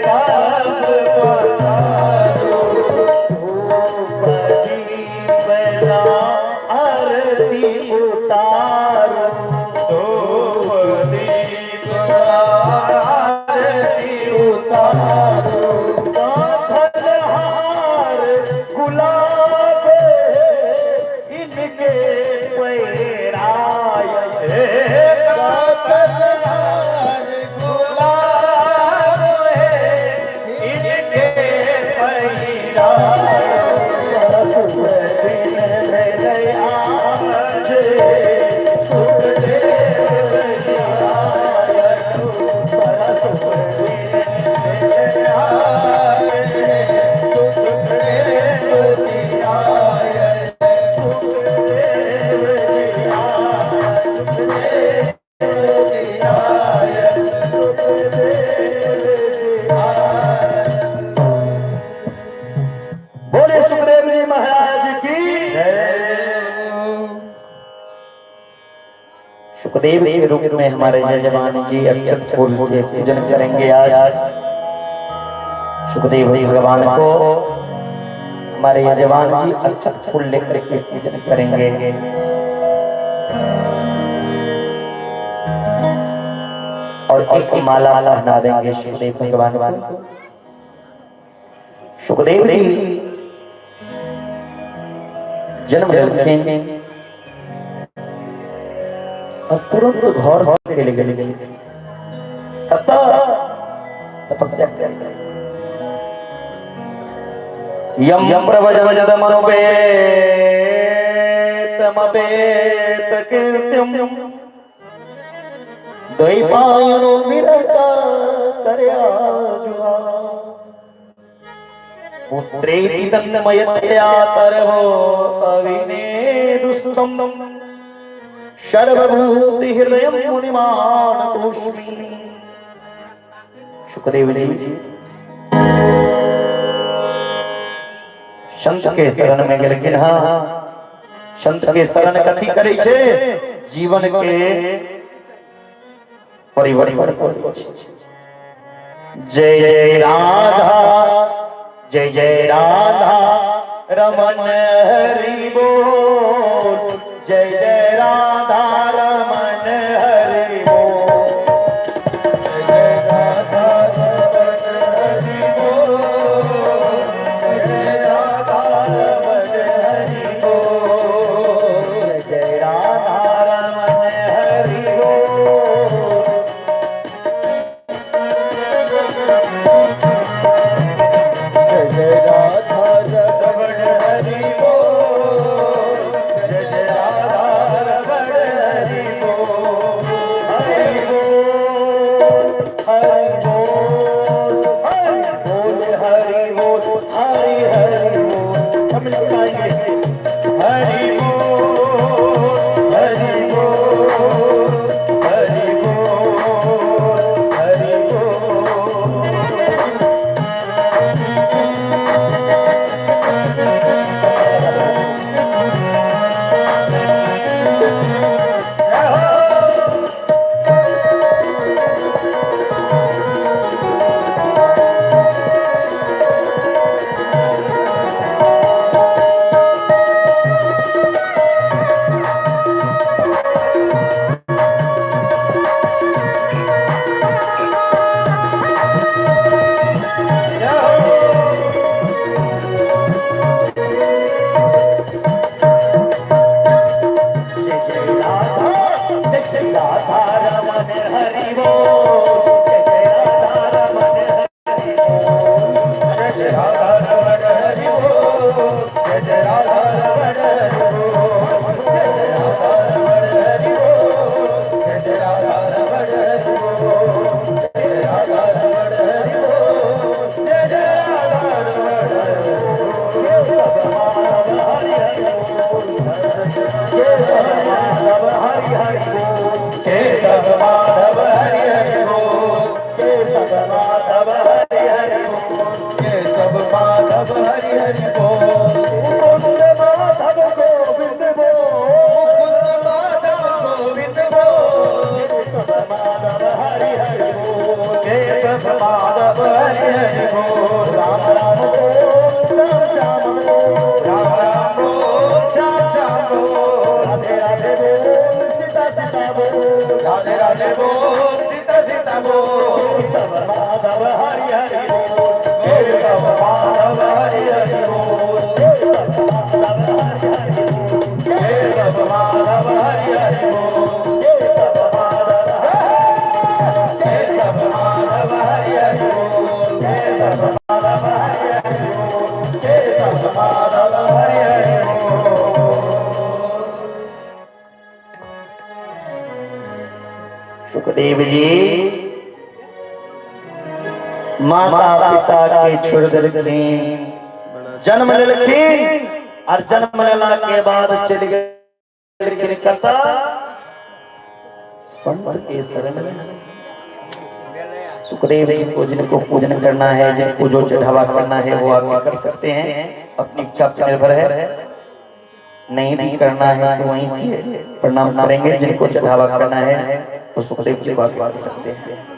सब पधारो। धूप दीप आरती उतारो। धूप दीप आरती उतारो। गाथल हार गुलाब इनके पैराय। गाथल हार गुलाब इनके पैराय। शुभ दिन भेलै आज, सुखदेव जी आयो। बड़ा शुभ दिन भेलै आज, सुखदेव जी आए। सुखदेव जी आयो। सुखदेव जी आए। सुखदेव जी आयो। बोले सुखदेव जी महाराज की। सुखदेव के रूप में हमारे यजमान जी अक्षत फूल से पूजन करेंगे। आज सुखदेव जी भगवान को हमारे यजमान जी अक्षत फूल लेकर के पूजन करेंगे। और एक माला पहना देंगे सुखदेव भगवान को। सुखदेव जी जन्म लेलखिन और तुरंत घर से चले गए। कतऽ? तपस्या करे। यम प्रव्रजन्तमनुपेतमपेत कृत्यम द्वैपायनो विरह करया जुहाव। पुत्रेति तन्मयतया तरवो अविनेदुस्तम् सर्वभूति हृदयं मुनिमानतोष्मि। सुखदेव जी संत के शरण में गेलखिन। हाँ, संत के शरण कथी करै छै? जीवन के परिवर्तन करै छै। जय जय राधा, जय जय राधा रमन हरि बोल। जय जय राधा रमन हरि बोल। जय राधा रमन हरि बोल। जय राधा रमन हरि बोल। जय जय राधा रमन हरि बोल। जय जय राधा रमन हरि बोल। जय जय राधा रमन हरि बोल। हरि बोल, हरि बोल, हरि बोल, हरि बोल, हरि हरि बोल। हम लोग गाएंगे। हरि बोल, हरि बोल, हरि बोल, हरि बोल। जय हो। जय हो। जय जय राधा, जय जय राधा रमन हरि बोल। जय जय राधा रमन हरि बोल। जय जय राधा रमन हरि बोल। जय जय राधा रमन हरि बोल। जय जय राधा रमन हरि बोल। जय जय राधा रमन हरि बोल। जय जय राधा रमन हरि बोल। जय जय राधा रमन हरि बोल। केशव माधव हरि हरि बोल। केशव माधव हरि हरि बोल। केशव माधव हरि हरि बोल। केशव माधव हरि हरि बोल। केशव माधव हरि हरि बोल। मुकुंद माधव गोविंद बोल। मुकुंद माधव गोविंद बोल। केशव माधव हरि हरि बोल। केशव माधव हरि हरि बोल। राम राम बोल श्याम श्याम बोल, राम राम बोल श्याम श्याम बोल। राधे राधे बोल सीता सीता बोल, राधे राधे बोल सीता सीता बोल। केशव माधव हरि हरि बोल, केशव माधव हरि हरि बोल, केशव माधव हरि हरि बोल, केशव माधव केशव माधव हरि हरि बोल, केशव माधव हरि हरि बोल, केशव माधव हरि हरि बोल। सुखदेव जी माता पिता के छोड़ देलखिन, जन्म लेलखिन और जन्म लेला के बाद चलि गेलखिन कतऽ? संत के शरण में। सुखदेव जी को जिनको पूजन करना है, जिनको जो चढ़ावा करना है, वो आगे कर सकते हैं, अपनी इच्छा पर निर्भर है। नहीं भी करना है तो वहीं से प्रणाम करेंगे। जिनको चढ़ावा करना है वो सुखदेव जी को आगे कर सकते हैं।